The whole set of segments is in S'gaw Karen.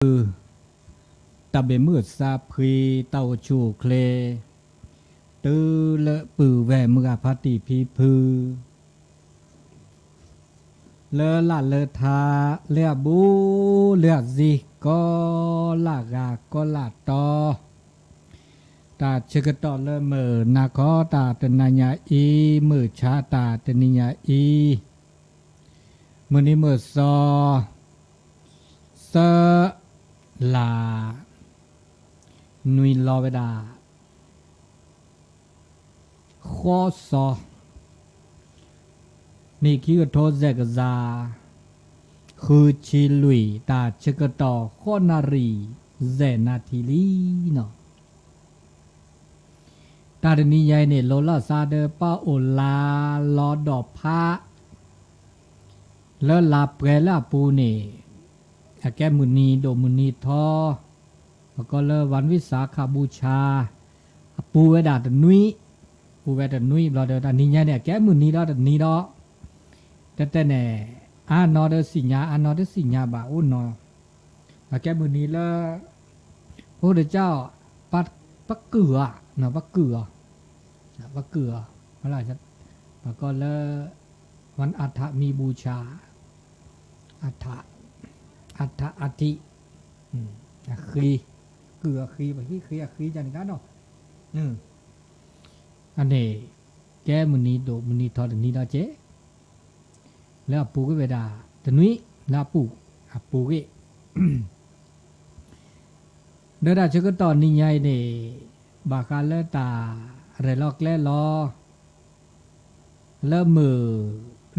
တၢ်ဘၣ်မုာ်သးဖှံ တၢ်အိၣ်ဆူၣ်အိၣ်ချ့ တုၤလၢပုၢ်ဝဲၢ်မုၢ်ဂၤဖါတံၢ်ဖံဖု လၢလၢ်လၢထါ လၢအဘူးလၢအဆံး ကိးလၢ်ဂၤကိးလၢ်တီၤ, တၢ်ဆၢကတီၢ်လၢမုၢ်နၤခီ တၢ်တနၤညါအံၤ မုၢ်ဆါတၢ်တနံၤညါအံၤ မုၢ်နံၤမုၢ်သီ သၢလါ နွံလီၤဝဲဒၣ် ဃီစီၤ နံၣ်ခံကထိစဲးကစၢ် ဃုဆံလွံၢ် တၢ်ဆၢကတီၢ် ဃိးနၣ်ရံၣ် စဲးနၣ်ထံလံနီၤ. တၢ်တနံၤညါအံၤန့ၣ် လီၤလၢ်သးဒီး ပအိၣ်လါလီၤဒီးဖး လၢလါပှဲၤလၢအပူၤန့ၣ် အကဲမုၢ်နံၤဒိၣ်မုၢ်နံၤထီ ပကိးလၢ ဝၣ်ဝံသးခၣ်ဘူၣ်ဆၣ် အပူၤဝဲဒၣ်တနွံ, ပူၤဝဲတနွံဘျီဒီး တၢ်နံၤညါန့ၣ် အကဲမုၢ်နံၤဒီးတနံၤဒီး တဲတဲန့ၣ် အါနီၢ်ဒီးသ့ၣ်ညါ အါနီၢ်ဒီးသ့ၣ်ညါဘၣ်အိၣ်နီၤ, အကဲမုၢ်နံၤလၢ အိၣ်ဒီးကၠီ ပကုၢ်အီၤ, ပကုၢ်အီၤ, ပကုၢ်အီၤ, ပကိးလၢ ဝၣ်အထမံၤဘူၣ်ဆၣ် အထ အထအထံး အဃံ, ကုၢ်အဃံ ပဟံးဃံအဃံန့ၣ်ကနီၤ, အန့ၣ် ကဲမုၢ်နံၤဒိၣ်မုၢ်နံၤထီတနံၤဒီးကဲ လၢအပူၤကွံာ်ဝဲဒၣ်တနွံ လၢအပူၤ အပူၤကွံာ် ဒီးတၢ်ဆၢကတီၢ်နံၤညါအံၤန့ၣ် ဘၣ်ဃးလၢတၢ်ရဲၣ်လီၤကျဲၤလီၤ လၢမုၢ်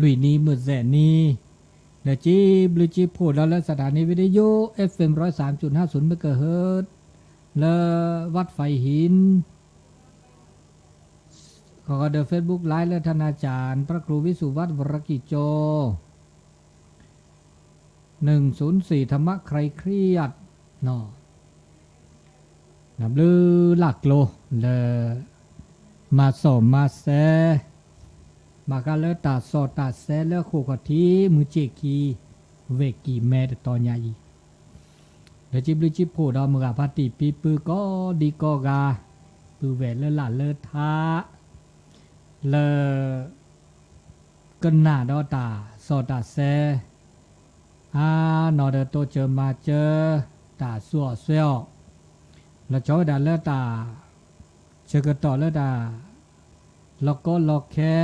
လွံၢ်နံၤမုၢ်စဲးနံၤ ဒီးစံးဘျုးစံးဖှိၣ်ဒီးလၢ စထၣ်နံၣ်ဝ့ဒယိ FM ร้อยสามจุดห้าศูนย์ megahertz လၢ วัดไฟหิน ဃီဒီး Facebook Live လၢ ธนาจารย์ พระครูวิสุวัฒน์ วรกิจโจ หนึ่งศูนย์สี่ ธรรมะคลายเครียด နဘျုးလၢ်ကျိၤလၢ မၤစီၣ်မၤစဲ ဘၣ်ဃးလၢတၢ်စီၣ်တၢ်စဲလၢဃိာ်ခီၣ်ထံး မုၢ်ဆ့ၣ်ခံ ဝ့ၢ်ကံၢ်မဲတတီၤညါအံၤ ဒီးစံးဘျုးစံးဖှိၣ်ဒီးမုၢ်ဂၤဖါတံၢ်ဖံဖုကိးဒံကိးဂၤ ပုၢ်ဝဲၢ်လၢလၢ်လၢထါ လၢ ကနၣ်ဒီးတၢ်စီၣ်တၢ်စဲ အါနီၢ်ဒီးတိစၢၤမၤစၢၤ တၢ်ဆူးအီၣ်စွဲအီၣ် လီၤဆီဝဲဒၣ်လၢတၢ် ဆၢကတီၢ်လၢတၢ် လီၤကီလီၤခဲ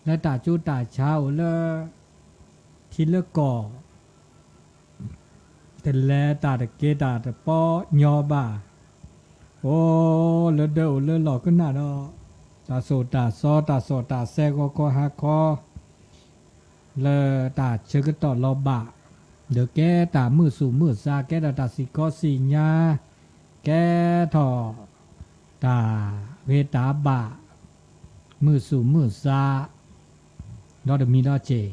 လၢတၢ်ကၠိတၢ်ဆါအိၣ်လၢ ထံလၢကီၢ် တလဲၤတၢ်တက့ၤတၢ်တပီညီဘၣ် အိၣ်လၢဒၢအိၣ်လၢလီၢ်ကနၣ်ဒီး တၢ်စိၣ်တၢ်စီတၢ်စီၣ်တၢ်စဲဂီၤခီဟါခီ လၢတၢ်ဆၢကတီၢ်လီၤဘၣ် ဒီးကဲတၢ်မုာ်သူၣ်မုာ်သး ကဲထီၣ်တၢ်စံၣ်ကီစံၣ်ညါ ကဲထီၣ် တၢ်ဂ့ၤတၢ်ဘၣ် မုာ်သူၣ်မုာ်သး ဒီတမံၤဒီစ့ၢ်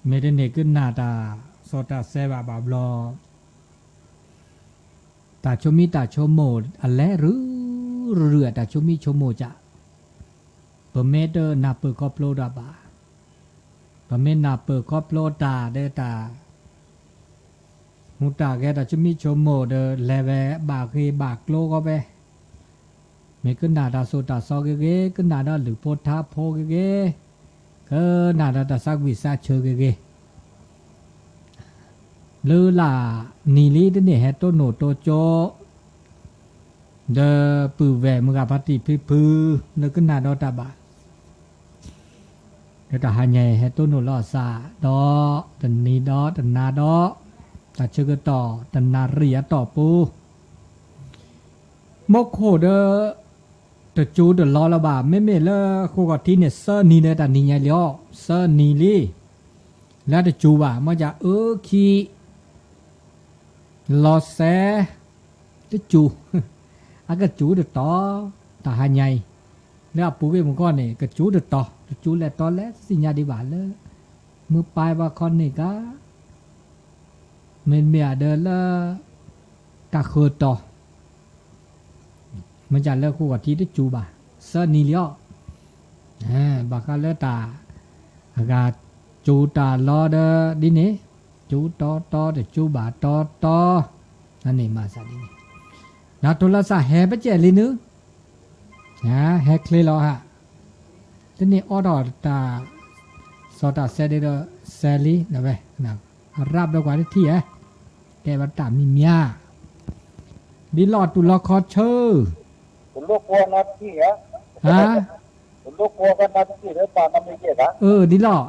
မ့ၢ်တန့ၢ်ကနၣ်တၢ်စီၣ်တၢ်စဲဘၣ်ဘၣ်ဘျီ တၢ်ဆိမိၣ်တၢ်ဆိကမိၣ်အလဲၤရုၢ်ရုၢ် တၢ်ဆိမိၣ်ဆိကမိၣ်ကၢ် ပမ့ၢ်တနၢ်ပၢၢ်ခီဖျိဒၣ်ဘၣ် ပမ့ၢ်နၢ်ပၢၢ်ခီဖျိတၢ်ဒီးတၢ် ဟူးတၢ်ဂဲၤတၢ်ဆိမိၣ်ဆိကမိၣ်ဒီး လဲၤဝဲဘၣ်ဂ့ၤဘၣ်ကျိၤဂီၢ်ဝဲ မ့ၢ်ကနၣ်တၢ်စိၣ်တၢ်စီဂ့ၤဂ့ၤ ကနၣ်ဒီးလုၢ်ဖိထါဖိဂ့ၤဂ့ၤ ကနၣ်ဒီးတၢ်သးဝံၣ်သးဆၢဂ့ၤဂ့ၤ ဘျုးလၢ်နံၤလံတန့ၢ်ဟဲတိၢ်နီၣ်တိၢ်ကၠိ ဒီးပုၢ်ဝဲၢ်မုၢ်ဂၤဖါတံၢ်ဖံဖု လၢကနၣ်ဒီးတၢ်ဘၣ် ဒီးတၢ်ဟါညါအံၤဟဲတိၢ်နီၣ်လီၤအသး ဒီးတနံၤဒီးတနၤဒီး တၢ်ဆၢကတီၢ်တနၣ်ရံၣ်အတီၢ်ပူၤ မူခိၣ်ဒီး တစူၤတလီၤလၢၤဘၣ် မ့မ့ၢ်လၢဃိာ်ခီၣ်ထံးန့ၣ် သၢနံၤဒီးတၢ်နံၤညါလံအီၤ သၢနံၤလံ လၢတစူၤဘၣ် မ့ၢ်ကၢ်အၢခံ လီၤစဲ တစူၤ အကစူၤတတီၤ တၢ်ဟါညါအံၤ လၢအပူၤကွံာ်မုၢ်ဂီၢ်န့ၣ် ကစူၤတတီၤ တစူၤလဲၤတီၤလဲၤသ့ၣ်ညါဒံးဘၣ်လၢ မုၢ်ပၢ်ဘၣ်ခီန့ၣ်ကါ မ့မ့ၢ်အဒၢလၢ တၢ်ဃၢၤတီၤ မ့ၢ်ကၢ်လၢဃိာ်ခီၣ်ထံးတစူၤဘၣ် သၢနံၤလံအီၤ ဘၣ်ဃးလၢတၢ် အဂၤစူၤတၢ်လီၤဒီးဒ်န့ၣ် ကၠူတီတီ တကၠူဘၣ်တီတီ, အန့ၣ်မၤစၢ်ဒ်န့ၣ်, နတိၢ်လီၤစၢ်ဟဲပစဲးလံနုၤ, ဟဲချ့လီၤဟး, တန့ၢ်အီၣ်ထီၣ်တၢ် စီၤတၢ်ဆဲးဒ်ဒီး ဆဲးလံနဝဲ, ရၢ်ဘျီကွၢ်တထံၣ်ဧါ, တဲဘၣ်တၢ်မံၤမံၤ, ဒ်လီၢ်တူၢ်လီၤခီဆၢ, ဟါ, အၢ ဒ်လီၢ်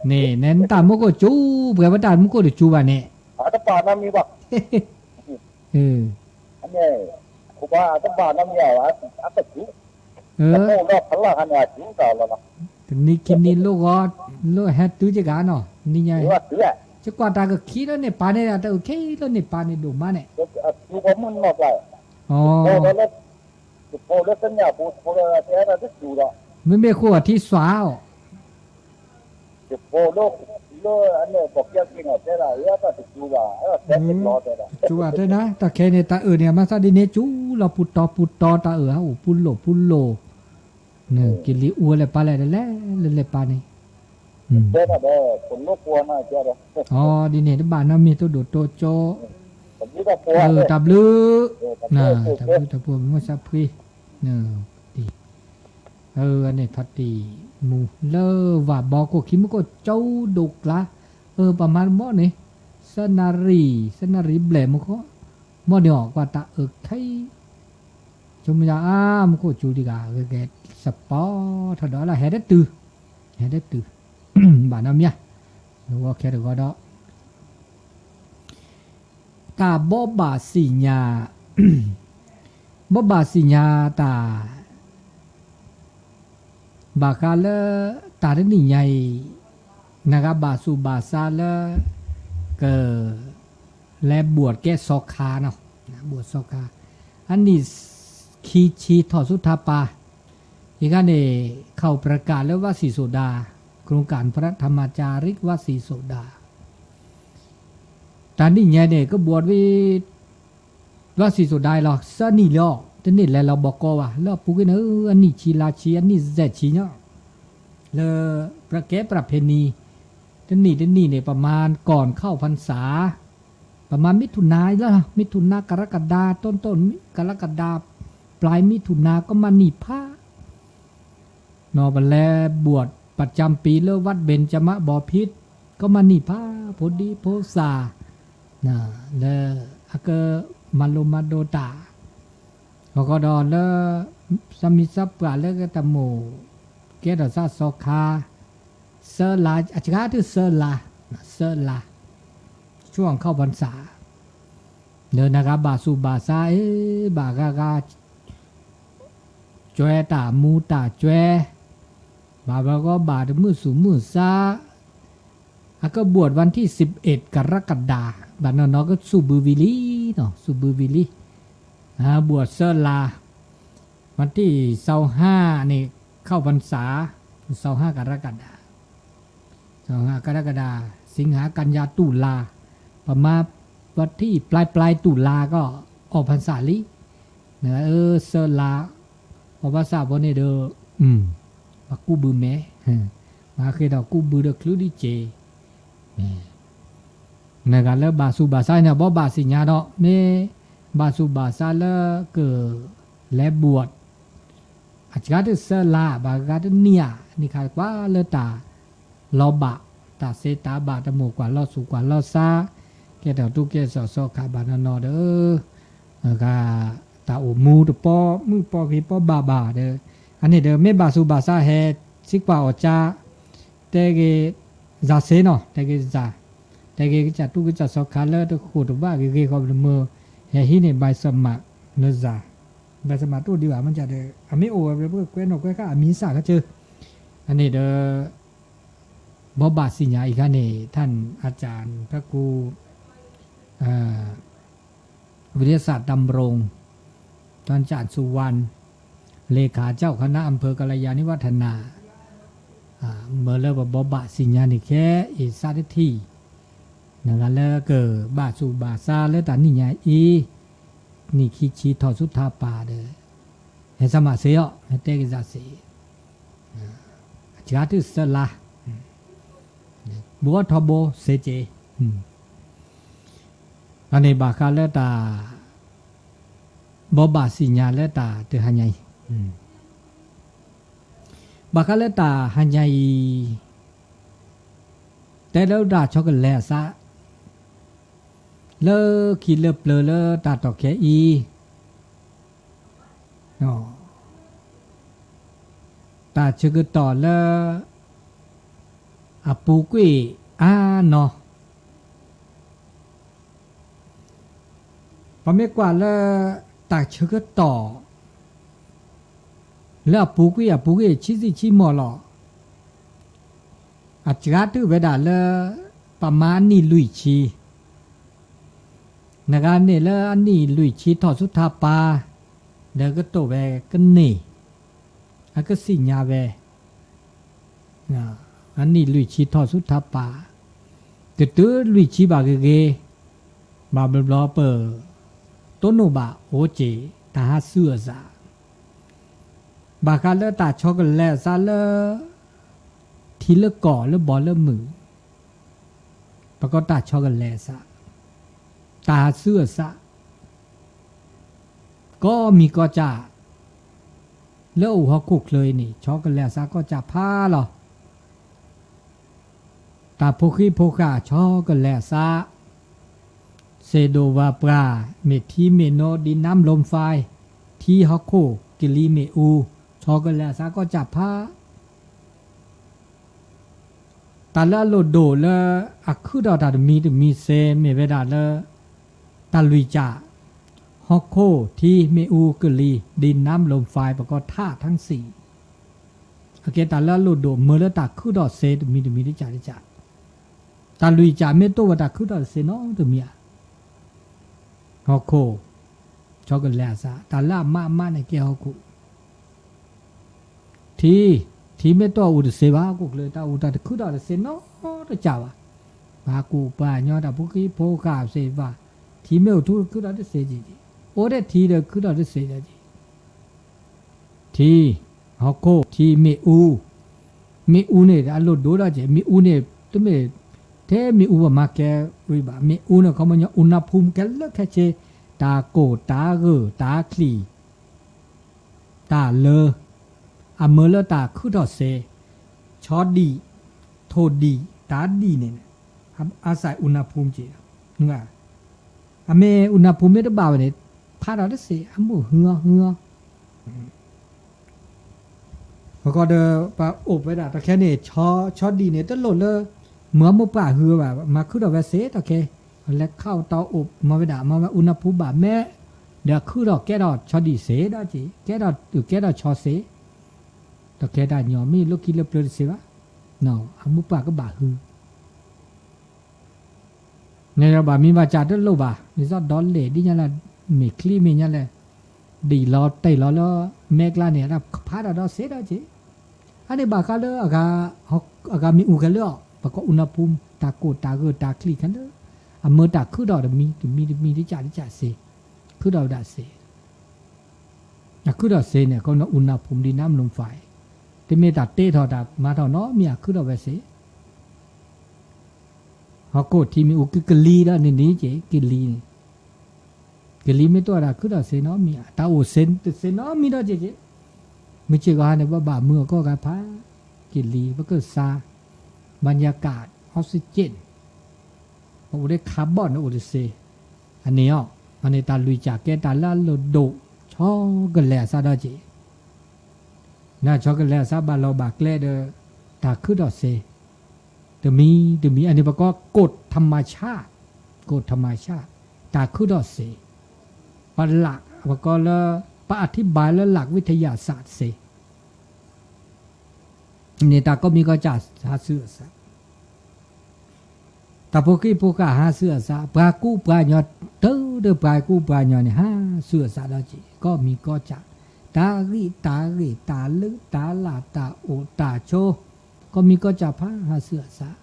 န့ၣ် နတၢ်မူခိၣ်ကၠူ ပှဲၤဝဲတၢ်မူခိၣ်တကၠူဘၣ်န့ၣ်, တနံၤခံနံၤလိၣ်ဂီၤ လိၣ်ဟဲတုၤကဂၤနီၤ, နံၤခံနံၤလိၣ်ဂီၤ, လိၣ်ဟဲတုၤကဂၤနီၤ, နံၤညါ, ယကွၢ်တၢ်ကခံလၢန့ၣ်ပာ်န့ၣ် တၢ်အုၣ်ခ့လၢန့ၣ်ပာ်န့ၣ်ဒိၣ်မးန့ၣ်, အ မ့မ့ၢ်ဃိအထံစွးအီၤ, တကၠူဘၣ်, တကၠူဘၣ်တဲဒၣ်, တၢ်ခဲအံၤန့ၣ် တၢ်အုၣ်န့ၣ် မၤသးဒ်န့ၣ် ကၠူလီၤပူၤတီၤပူၤတီၤ တၢ်အုၣ်ဟးအိၣ်ပူၤလိာ်ပူၤလိာ်, ကလံၤအူဝဲလဲၤပာ်လဲၣ်တလဲၣ်လၢလဲၤပာ်န့ၣ်, အ ဒ်န့ၣ် တဘၣ်နီတမံၤ တိၢ်ဒိၣ်တိၢ်ကၠိ, တၢ်ဘျုး, တၢ်ဘျုး, တၢ်ဘျုးတၢ်ဖှိၣ် မုၢ်ဆါဖှံ, အန့ၣ်ဖါတံၢ်မူလၢဝၤဘီခိၣ်ခံမူခိၣ်ကၠိဒိၣ်ကျါ, အပှၤမၤတဘီန့ၣ်, သၢနၣ်ရံၣ်, သၢနၣ်ရံၣ်ဘျဲၣ်မူခိၣ်, ဘီန့ၣ်အီၤကွၢ်တၢ်အုၣ်ခ့ ဆိကမိၣ်ယါအါ မူခိၣ်ကၠူဒံးဂၤ ဂဲၤဂဲၤစပီထီၣ်ဒီးလၢဟဲတတုၤ, ဟဲတတုၤ, ဘၣ်နီတမံၤ, ဂီၤခဲတဂီၤဒီး တၢ်ဘိးဘၣ်စံၣ်ညါ, ဘိးဘၣ်စံၣ်ညါတၢ် ဘၣ်ဃးလၢ တၢ်တနံၣ်ညါအံၤ နဂၤဘၣ်ဆူးဘၣ်ဆါလၢ က လဲၤဘှီၣ်ကဲစီၤခါနီၤ, ဘှီၣ်စီၤခါ, အနံၣ်ခံဆံထီၣ်ဆူထါပၤ, အံၤခါန့ၣ် ခီၣ်ပြကးလၢဝၣ်စံၣ်စိၤဒၤ, โครงการพระธรรมาจาริก ဝၣ်စံၣ်စိၤဒၤ တၢ်နံၣ်ညါန့ၣ် ကဘှီၣ်ဝဲ ဝၣ်စံၣ်စိၤဒၤလီၤ သၢနံၣ်လီၤ, တန့ၢ်လဲၤလီၤဘီကီဘၣ် လၢအပူၤကွံာ်န့ၣ် အနံၣ်ဆံလါဆံ အနံၣ်စဲးဆံညါ, လၢ ပြကဲပြเพณี တနံၣ်တနံၣ်န့ၣ် ประมาณก่อนเข้าพรรษา ประมาณ มิถุนา လီၤ มิถุนา กรกฎา ต้นๆ กรกฎา ปลายมิถุนา ก็มาหนีพระ ပလဲၤဘှီၣ်ประจำปีလၢ วัดเบญจมบพิตร ก็มาหนีพระ ဖိဒံဖိသၣ် လၢအကမၤလိမၤဒိးတၢ် အဃိဒီးလၢ သးမံသးပှၢ်လၢကတၢ်မိၣ် ကဲထီၣ်သးစီၤခါ သၢလါ အစှၤတုၤသၢလါ သၢလါ ช่วงเข้าพรรษา ဒီးနဂၤဘၣ်ဆူးဘၣ်ဆါ အ့ ဘၣ်ဂၤဂၤ ကွဲတၢ်မူတၢ်ကွဲ ဘၣ်ဘၣ်ဂီၢ်ဘၣ်တမုာ်သူၣ်မုာ်သး အကဘှီၣ် วันที่สิบเอ็ด กรกฎา ဘၣ်နီၢ်နီၢ်ကဆူၣ်ဘုဝံၤလံနီၤ ဆူၣ်ဘုဝံၤလံ ဘှီၣ်သၢလါ วันที่สิบห้า န့ၣ် เข้าพรรษา สิบห้ากรกฎา สิงหา กันยา ตุลา ประมาณ วันที่ปลายปลายตุลา ก็ออกพรรษาလံ နဂၤအၢ သၢလါ အီၣ်ဘၣ်ဆၣ်ဖိန့ၣ်ဒီး ဘၣ်ကူးဘုမဲာ် ဘၣ်ဃ့ၢ်ဒီးကူးဘုဒီးချုးဒံးစ့ၢ် နဂၤလၢဘၣ်ဆူးဘၣ်ဆါန့ၣ် ဘိးဘၣ်စံၣ်ညါဒီး မ့ၢ်ဘၣ်ဆူးဘၣ်ဆါလၢက လဲၤဘှီၣ် အစှၤတုၤသၢလါ ဘၣ်ဂၤတနံၣ်ဧါ နံၣ်ခါကွၢ်လၢတၢ်လီၤဘၣ် တၢ်စ့တၢ်ဘၣ် တၢ်မိၣ်ကွၢ်လီၤသူၣ်ကွၢ်လီၤသး ကဲထီၣ်ထူကဲထီၣ်စီၤခါဘၣ်နီၢ်နီၢ်ဒီး တၢ်အိၣ်မူတပီ မုၢ်ပီဂ့ၤပီဘၣ်ဘၣ်ဒီး အန့ၣ်ဒီး မ့ၢ်ဘၣ်ဆူးဘၣ်ဆါဟဲ စံးကွၢ်အီၤကၠါ တဲဂ့ၤစၢ်စ့နီၤ တဲဂ့ၤစၢ် တဲဂ့ၤကစၢ်တူၢ်ကစၢ်စီၤခါလၢတဃိးတဘၣ်ဂ့ၤဂ့ၤဃီပတမုာ် ဟဲဟံးန့ၢ် ใบสมัคร လၢစၢ် ใบสมัคร တအိၣ်ဒံးဘၣ် မ့ၢ်ကဒီး အမ့ၢ်အိၣ်ဝဲ ပကကွဲးနီၣ်ကွဲးဃာ်အမံၤစၢ်ခါဆၢ အန့ၣ်ဒီး ဘိးဘၣ်စံၣ်ညါအံၤခါန့ၣ် ท่านอาจารย์พระครู วิทยาศาสตร์ดำรง ท่านอาจารย์สุวรรณ เลขาเจ้าคณะอำเภอกัลยาณิวัฒนา မၢလၢပဘိးဘၣ်စံၣ်ညါန့ၣ်ခဲအံၤစးတထံၣ် နဂၤလၢကဘၣ်ဆူးဘၣ်ဆါလၢတၢ်နံၣ်ညါအံၤ နံၣ်ခံဆံထီၣ်ဆူထါပၤဒီး ဟဲစၢ်မးစ့အီၤ ဟဲတဲက့ၤစၢ်စ့ အစှၤတုၤသၢလါ, ဘှီထီဘိစ့က့, အန့ၣ်ဘၣ်ဃးလၢတၢ် ဘိးဘၣ်သ့ၣ်ညါလၢတၢ်တဟါညါအံၤ, ဘၣ်ဃးလၢတၢ်ဟါညါအံၤ, တဲလၢတၢ်ဆီကလဲၤအသး လၢခံလၢပျၢၤလၢတၢ်တီၢ်ခဲအံၤ, တၢ်ဆၢကတီၢ်လၢ အပူၤကွံာ်အါနီၤ, ပမ့ၢ်ကွၢ်လၢ တၢ်ဆၢကတီၢ် လၢအပူၤကွံာ်အပူၤကွံာ်ဆံးဆံးဆံးမီၢ်လီၤ. အစှၤတုၤဝဲဒၣ်လၢ ပမၤအနံၣ်လွံၢ်ဆံ, နဂၤန့ၣ်လၢအနံၣ်လွံၢ်ဆံထီၣ်ဆူထးပၤ, ဒီးကတိၤဝဲကန့ၢ်, အကသ့ၣ်ညါဝဲ အနံၣ်လွံၢ်ဆံထီၣ်ဆူထးပၤ, တတုၤလွံၢ်ဆံဘၣ်ဂ့ၤဂ့ၤ, ဘၣ်ဘျီဘျီပ တိၢ်နီၣ်ဘၣ်အိၣ်က့ၤ တၢ်ဟးဆူအသး, ဘၣ်ဃးလၢတၢ်ဆီကလဲၤအသးလၢ ထံလၢကီၢ်လၢဘီလၢမုၢ်, ပကိးတၢ်ဆီကလဲၤအသး, တၢ်ဟးဆူအသး, ကိးမံၤကိးကၢ် လၢအိၣ်ဟီၣ်ခိၣ်ချၢအံၤန့ၣ် ဆီကလဲၤအသးကိးကၢ်ဖးလီၤ. တၢ်ဖိဃံဖိဃာ်ဆီကလဲၤအသး, စ့ဒိၣ်ဝၤပှၢ်, မ့ၢ်ထံမ့ၢ်နိ ဒံနါလိၣ်ဖဲ, ထံဟီၣ်ခိၣ်ကလံၤမ့ၣ်အူ, ဆီကလဲၤအသးကိးကၢ်ဖး တၢ်လၢအလိၣ်ဒိၣ်လၢအခူၣ်ထီၣ်တၢ်တမံၤတမံၤစ့ မ့ၢ်ဝဲဒၣ်လၢ တၢ်လွံၢ်ကၢ်, ဟီၣ်ခိၣ်, ထံ, မ့ၣ်အူ, ကလံၤ, ဒံနါလိၣ်ဖဲ ပကိးထၣ်ထၣ်စံး, အကဲတၢ်လၢအလိၣ်ဒိၣ်မၢလၢတၢ်ခုၣ်ထီၣ်စ့တမံၤတမံၤတကၢ်တကၢ်, တၢ်လွံၢ်ကၢ်မ့ၢ်တအိၣ်ဝဲတၢ်ခုၣ်ထီၣ်တစ့နီတမံၤဧါ ဟီၣ်ခိၣ်, ဆီကလဲၤအသး, တၢ်လၢအမးအမးန့ၣ်ကဲဟီၣ်ခိၣ်, ထံ, ထံမ့ၢ်တအိၣ်တစ့ဘၣ် ဟီၣ်ခိၣ်ချၢ တၢ်အိၣ်တၢ်တခုၣ်ထီၣ်တစ့နီတကၢ်ဘၣ်, ပှၤကူၣ်ပှၤညီ တၢ်ဖိဃံဖိဃာ်စ့ဘၣ်, ထံမ့ၢ်အိၣ်ထူတခုၣ်ထီၣ်တစ့က့ၤ, အိၣ်ထဲထံဒီးခုၣ်ထီၣ်တစ့ဒီးက့ၤ ထံ, ဟီၣ်ခိၣ်, ထံ, မ့ၣ်အူ, မ့ၣ်အူန့ၣ် အလိၣ်ဒိၣ်ဒီးက့ၤ, မ့ၣ်အူန့ၣ် တမ့ၢ်ထဲမ့ၣ်အူပမၤကဲဝံၤဘၣ်, မ့ၣ်အူန့ၣ် ခီပညီ အူနၢ်ဖူခဲလၢာ်ခဲဆ့, တၢ်ကိၢ်တၢ်ဂီၤတၢ်ချံၣ် တၢ်လၢ, အမၢလၢတၢ်ခုၣ်ထီၣ်စ့, ဆီဒံၣ်, ထိၣ်ဒံၣ်, တၢ်ဒံၣ်န့ၣ်, အစးအူနၢ်ဖူက့ၤ, အမ့ၢ်အူနၢ်ဖူမ့ၢ်တဘၣ်ဝဲန့ၣ်, ဖးထီၣ်တစ့ အမိၢ်ဟုအီၤဟုအီၤ ပကီးဒီး ပအိၣ်ဝဲဒၣ်တၢ်ခဲန့ၣ်, ဆီဒံၣ်န့ၣ် တလိၣ်လၢ မၢမိၢ်ပှၢ်ဟုဘၣ်, မၤခုၣ်ထီၣ်ဝဲစ့တၢ်ခဲ, လဲၤခးအီၤတီအီၤ မၤဝဲဒၣ် မၤဝဲအူနၢ်ဖူဘၣ်မဲာ်, ဒီးခုၣ်ထီၣ်ကဲထီၣ်ဆီဒံၣ်စ့ဒီးက့ၤ, ကဲထီၣ်, ကဲထီၣ်ဆီစ့, တၢ်ခဲတၢ်ညီမ့ၢ်လိၣ်ခံလၢပျၢၤတစ့ဘၣ်, အမိၢ်ပှၢ်ကဘၣ်ဟု န့ၣ်ဒီးဘၣ်မံဘၣ်စးတလိၣ်ဘၣ်, ဒ်သိးဒီးလဲၣ်ဒ်ညါလၢ မ့ၢ်ချံမ့ၢ်ညါလဲၣ်, ဒံၣ်လီၤတဲာ်လီၤလၢ မဲာ်ကျါန့ၣ် ဖးဒီးဒီးစ့ဒီးက့ၤ, အန့ၣ်ဘၣ်ဃးလၢ အဂၤမ့ၣ်အူခဲလၢာ်အီၤ, ပကိးအူနၢ်ဖူ တၢ်ကိၢ်တၢ်ဂီၤတၢ်ချံၣ်ခဲလၢာ်, အမၢတၢ်ခုၣ်ထီၣ်တမံၤတမံၤတမံၤတကၢ်တကၢ်စ့, ခုၣ်ထီၣ်ဝဲဒၣ်စ့, အခုၣ်ထီၣ်စ့န့ၣ် ခီပညီ အူနၢ်ဖူ ဒံနါလိၣ်ဖဲ, တမ့ၢ်တၢ်တ့ထီၣ်တၢ်မၤထီၣ်နီတမံၤ အခုၣ်ထီၣ်ဝဲစ့ ဟီၣ်ခိၣ်ထံမ့ၣ်အူကကလံၤဒီးန့ၣ်န့ၣ်က့ၤ ကလံၤန့ၣ်, ကလံၤမ့ၢ်တအိၣ်ဒီးခုၣ်ထီၣ်စ့နီတမံၤဧါ, တၢ်အိၣ်စ့တစ့နီတမံၤဒီးက့ၤက့ၤ, မုၢ်ဆ့ၣ်ဂီၤဟါန့ၣ် ပဘၣ်မုာ်အီၤကိးဂၤဖး, ကလံၤ ပကစၢ်, ဘၣ်ညါကၣ် oxygen ပအိၣ်ဒီး carbon န့ၣ်အိၣ်တစ့, အန့ၣ်အီၤ, အန့ၣ်တၢ်လွံၢ်ကၢ်ကဲတၢ်လၢအလိၣ်ဒိၣ်, ဆီကလဲၤအသးဒီးက့ၤ နဆီကလဲၤအသးဘၣ်လီၤဘၣ်ကျဲဒီး တၢ်ခုၣ်ထီၣ်စ့, တမံၤတမံၤ အန့ၣ်ပကိး กฎธรรมชาติ, กฎธรรมชาติ, တၢ်ခုၣ်ထီၣ်စ့, ပလၢ် ပကိးလၢ ပအထံဘၣ်လၢ หลักวิทยาศาสตร์ စ့ န့ၣ်တၢ်ကိးမံၤကိးကၢ်ဟးဆူအသး တၢ်ဖိဃံဖိဃာ်ဟးဆူအသး, ပှၤကူပှၤညီ, တုၤဒီးပှၤကူပှၤညီန့ၣ် ဟးဆူအသးဒီးက့ၤ, ကိးမံၤကိးကၢ်, တၢ်ဂံၢ်တၢ်ဂ့ၤ, တၢ်လုၢ်တၢ်လၢ်, တၢ်အိၣ်တၢ်ဆိး, ကိးမံၤကိးကၢ်ဖးဟးဆူအသး,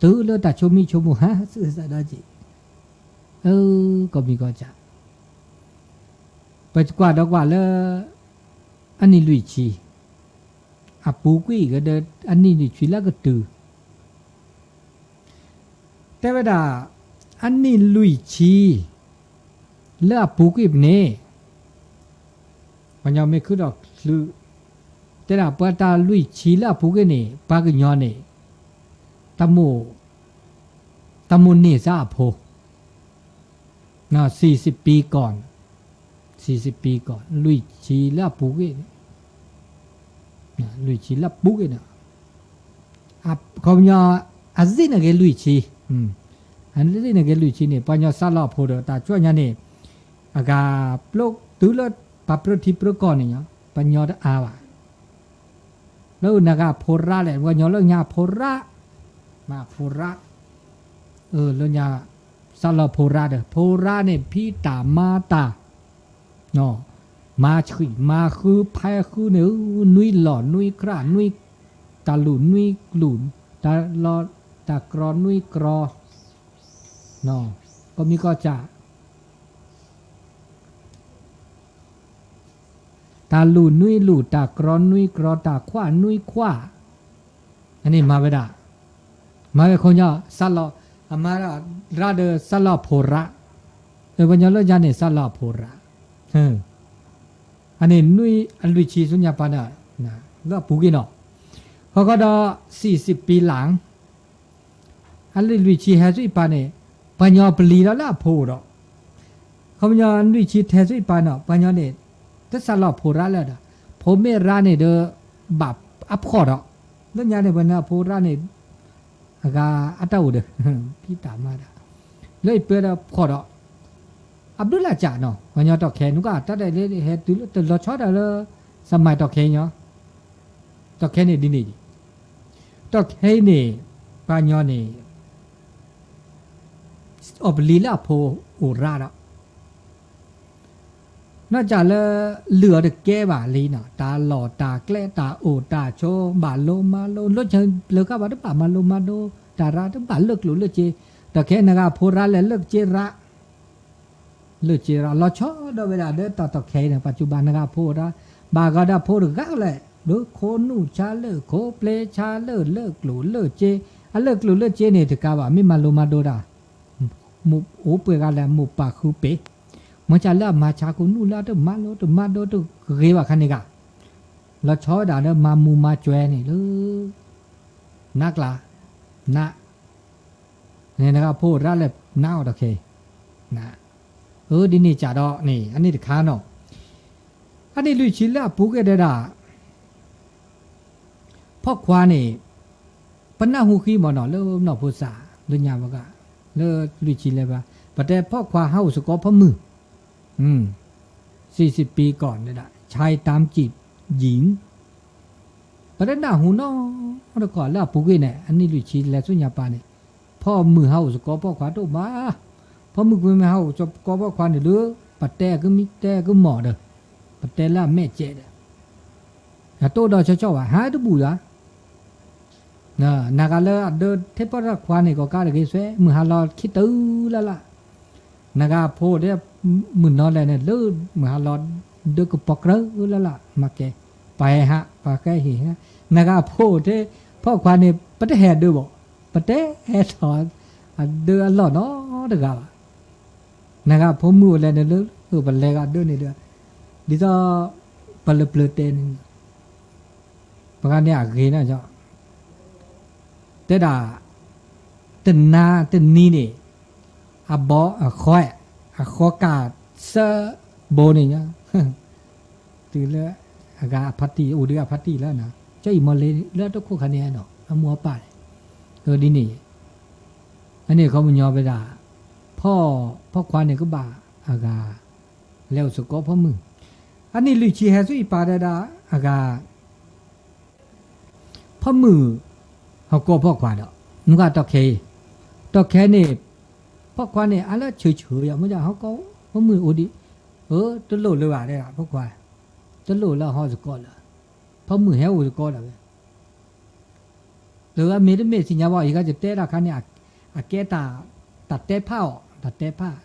တုၤလၢတၢ်ဆိမံဆိမိၣ်ဟးဆူအသးဒီးက့ၤ, အၢ, ကိးမံၤကိးကၢ် ပကွၢ်ဒီးကွၢ်လၢ အနံၣ်လွံၢ်ဆံ, အပူၤကွံာ်ကဒီး အနံၣ်လွံၢ်ဆံလၢကတုၤ တဲဝဲဒၣ် အနံၣ်လွံၢ်ဆံ လၢအပူၤကွံာ်န့ၣ် ပှၤကညီမ့ၢ်ခုဒီးချုး တဲဒၣ်ပှၤတၢ်လွံၢ်ဆံလၢအပူၤကွံာ်န့ၣ် ပှၤကညီန့ၣ် တၢ်မိၣ် တၢ်မိၣ်န့ၢ်စၢ်အဖိ စံးစံးပံကီၢ် စံးစံးပံကီၢ် လွံၢ်ဆံလၢအပူၤကွံာ်န့ၣ် လွံၢ်ဆံလၢအပူၤကွံာ်န့ၣ် ခီပညီ အသ့ၣ်န့ၣ်ဂ့ၤလွံၢ်ဆံ အသ့ၣ်န့ၣ်ဂ့ၤလွံၢ်ဆံန့ၣ် ပှၤကညီစးလီၤအဖိဒီး တၢ်ကၠီၣ်ညါန့ၣ် အဂၤပျိတုၤလၢပှၤပြၢထံပြၢကီၢ်န့ၣ်ညီ ပှၤကညီတအါဘၣ် လၢနဂၤဖိရၣ်လဲၣ် ပှၤကညီလၢညါဖိရၣ် မၤဖိရၣ် လၢညါ စးလီၤဖိရၣ်ဒီး ဖိရၣ်န့ၣ် ဖံးတၢ်မၤတၢ် မၤဆှံၣ်မၤဃုဖဲဃုန့ၣ် နွံလီၢ်နွံကြၢး နွံ တၢ်လူၢ်နွံလူၢ် တၢ်လီၢ်တၢ်ကြီနွံကြီ ကီၢ်မံၤကီၢ်စဲၣ် တၢ်လူၢ်နွံလူၢ် တၢ်ကြီနွံကြီ တၢ်ခွးနွံခွး အန့ၣ်မၤဝဲဒၣ် မၤဝဲခိၣ်ညီ စးလီၤ အမၤရၣ်ဒီးစးလီၤအဖိရၣ် ပှၤကညီလၢညါန့ၣ် စးလီၤအဖိရၣ် အန့ၣ်နွံအလွံၢ်ဆံဆူညါပၤန့ၣ် လၢအပူၤကွံာ်နီၤ ဃီဃီဒီး စံးစံးပံလၢ် အလွံၢ်ဆံဟဲဆူအံၤပၤန့ၣ် ပှၤကညီပျံၤဒီးလၢအဖိအိၣ်ဒီး ခီပညီလွံၢ်ဆံထဲဆူအံၤပၤန့ၣ် ပှၤကညီန့ၣ် တစးလီၤဖိရၣ်လၢၤဒီး ဖိမ့ၢ်ရၣ်န့ၣ်ဒီး ဘၣ်အဖှီၣ်ဒီး လၢညါန့ၣ် ပှၤကညီဖိရၣ်န့ၣ် အဂၤအတၢ်အိၣ်ဒီး ဖံးတၢ်မၤတၢ် လၢအံၤပၢဒီးဖှီၣ်ဒီး အဘျုးလၢ်ကၢ်နီၤ ပှၤကညီတီၢ်ခဲနုာ်ကၢ် တၢ်ဒၣ်လၢဟဲတုၤလၢတလီၤဆီဒၣ်လၢ စမၤတီၢ်ခဲညီ တီၢ်ခဲန့ၣ်ဒ်န့ၣ် တီၢ်ခဲအံၤန့ၣ် ပှၤကညီန့ၣ် အီၣ်ပလံၤလၢအဖိအိၣ်ရၣ်ဒီး နီၢ်ကၢ်လၢ လုၢ်အီၤတကဲဘၣ်လံနီၤ တၢ်လီၢ်တၢ်ကျဲတၢ်အိၣ်တၢ်ဆိး ဘၣ်လိမၤလိ လၢဆၢပျၢၤခါဘၣ်တဘၣ်မၤလိမၤဒိ တၢ်ရၣ်တဘၣ်လၢကျိၣ်လၢစ့ တီၢ်ခဲနဂၤဖိရၣ်လဲၣ်လၢကစ့ရၣ် လၢကစ့ရၣ် လီၤဆီဒၣ်ဝဲဒၣ်ဒီးတၢ်တီၢ်ခဲအံၤန့ၣ် ပှၤစူၢ်ဘၣ်နဂၤဖိအိၣ်ရၣ် ဘၣ်ဂၤဒီးဖိတဂၤလဲၣ် လၢခိနူၣ်ဆါလၢခိပျဲဆါလၢလၢကျိၣ်လၢစ့ အလၢကျိၣ်လၢစ့န့ၣ်တကးဘၣ် မ့ၢ်မၤလိမၤဒိတၢ် အိၣ်ပှဲၤဂၤလဲၣ် မိၢ်ပၢ်ဃုပ့ၤ မ့ၢ်ကၢ်လၢအမၤဆါခိနူၣ်လၢအတမၤလိတမၤဒိတဂ့ၤဘၣ်ခါန့ၣ်ဂၤ လီၤဆီဝဲဒၣ်ဒီးမၤမူမၤကွဲန့ၣ်လၢ နးကျါ နး နဂၤဖိအိၣ်ရၣ်လဲၣ် နးအီၤတီၢ်ခဲ နး အၢ ဒ်န့ၣ်ကၢ်ဒီးန့ၣ် အန့ၣ်တခါနီၤ အနံၣ်လွံၢ်ဆံလၢအပူၤကွံာ်ဒဲဒၣ် ဖီၣ်ခွါန့ၣ် ပနၢ်ဟူဃံမ့ၢ်နီၤ လၢနီၢ်ဖိစၢ် လၢညါဘၣ်ဂၤ လၢလွံၢ်ဆံလဲၤဘၣ် ပတဲဖီၣ်ခွါဟးအိၣ်စ့ၢ်ကီးဖီမုၢ် စံးစံးပံကီၢ်ဒဲဒၣ် ဆဲးတၢ်စံးယံၤ ပတနၢ်ဟူနီတခီလၢအပူၤကွံာ်န့ၣ် အနံၣ်လွံၢ်ဆံလဲၤဆူညါပၤန့ၣ် ဖီမုၢ်ဟးအိၣ်စ့ၢ်ကီးဖီၣ်ခွါတအိၣ်ဘၣ် ဖီမုၢ်ကွံာ်မ့ၢ်ဟးအိၣ်စ့ၢ်ကီးဖီၣ်ခွါန့ၣ်ဒီး ပတဲကမံတဲကမီၤဒီး ပတဲလၢအမဲာ်ကဲဒီး အတအိၣ်ဒီးဆၢကတီၢ်ဘၣ် ဟးတဘူၣ်ယၤ နဂၤလၢအဒၢထဲပီၣ်တၢ်ခွါန့ၣ် ကီးကါတဂ့ၤစွဲ မုၢ်ဟါလီၤခံတုၤလၢ်လၢ် နဂၤဖိအိၣ်ထဲ မုၢ်နီၤလဲၣ်န့ၣ် လၢမုၢ်ဟါလီၤဒၢကပီၤကြၢလၢ်လၢ် မၤကဲ ပှၤဟဲဟး ပှၤဃဲဟ့ၣ်ဟဲ နဂၤဖိအိၣ်ထဲ ဖီၣ်ခွါန့ၣ် ပတဟဲဒၢဘၣ် ပတဲဟဲထီၣ် အဒၢအလီၢ်နီတဂၤဘၣ် နဂၤဖိမုၣ်အိၣ်လဲၣ်န့ၣ်လၢ ပလဲၤဂၤဒၢန့ၣ်ဒီး ဒ်သိး ပှၤလၢပျၢၤတဲန့ၣ် ပှၤဂၤန့ၣ်အဂ့ၤနီၤ တဲဒၣ် တနၤတနံၤန့ၣ် အဘီအဃီ အဃီကၢ်စၢဘိန့ၣ် တုၤလၢ အဂၤအဖါတံၢ် အိၣ်ဒံးအဖါတံၢ်လၢနီၤ ကၠီအံၤမီၤလ့လၢတခိၣ်ခါန့ၣ်နီၤ အမိၢ်အပၢ်န့ၣ် ဒ်န့ၣ် အန့ၣ်ခီပညီဝဲဒၣ် ဖီၣ် ဖီၣ်ခွါန့ၣ်ကဘၣ်အဂၤ လဲၤအိၣ်စ့ၢ်ကီးဖီမုၢ် အနံၣ်လွံၢ်ဆံဟဲဆူအံၤပၤဒဲဒၣ်အဂၤ ဖီမုၢ် ဟီၣ်ကိးဖီၣ်ခွါဒီး မုၢ်ဂၤတီၢ်ခဲအံၤ တီၢ်ခဲန့ၣ် ဖီၣ်ခွါန့ၣ် အါလၢဆၢဆၢယၤ မ့ၢ်ဟီၣ်ကိး ဖီမုၢ်အိၣ်ဒံး အၢ တလိၣ်လၢၤဘၣ်ဒဲဒၣ် ဖီၣ်ခွါ တလိၣ်လၢဟီၣ်စ့ၢ်ကီးလၢၤ ဖီမုၢ်ဟဲအိၣ်စ့ၢ်ကီးဒၣ်ဝဲ လၢအမ့ၢ်တမ့ၢ်သ့ၣ်ညါဘၣ် ယကတဲဒၣ်ခါန့ၣ် အကဲတၢ် တၢ်တဲဖၣ်အီၤ တၢ်တဲဖၣ်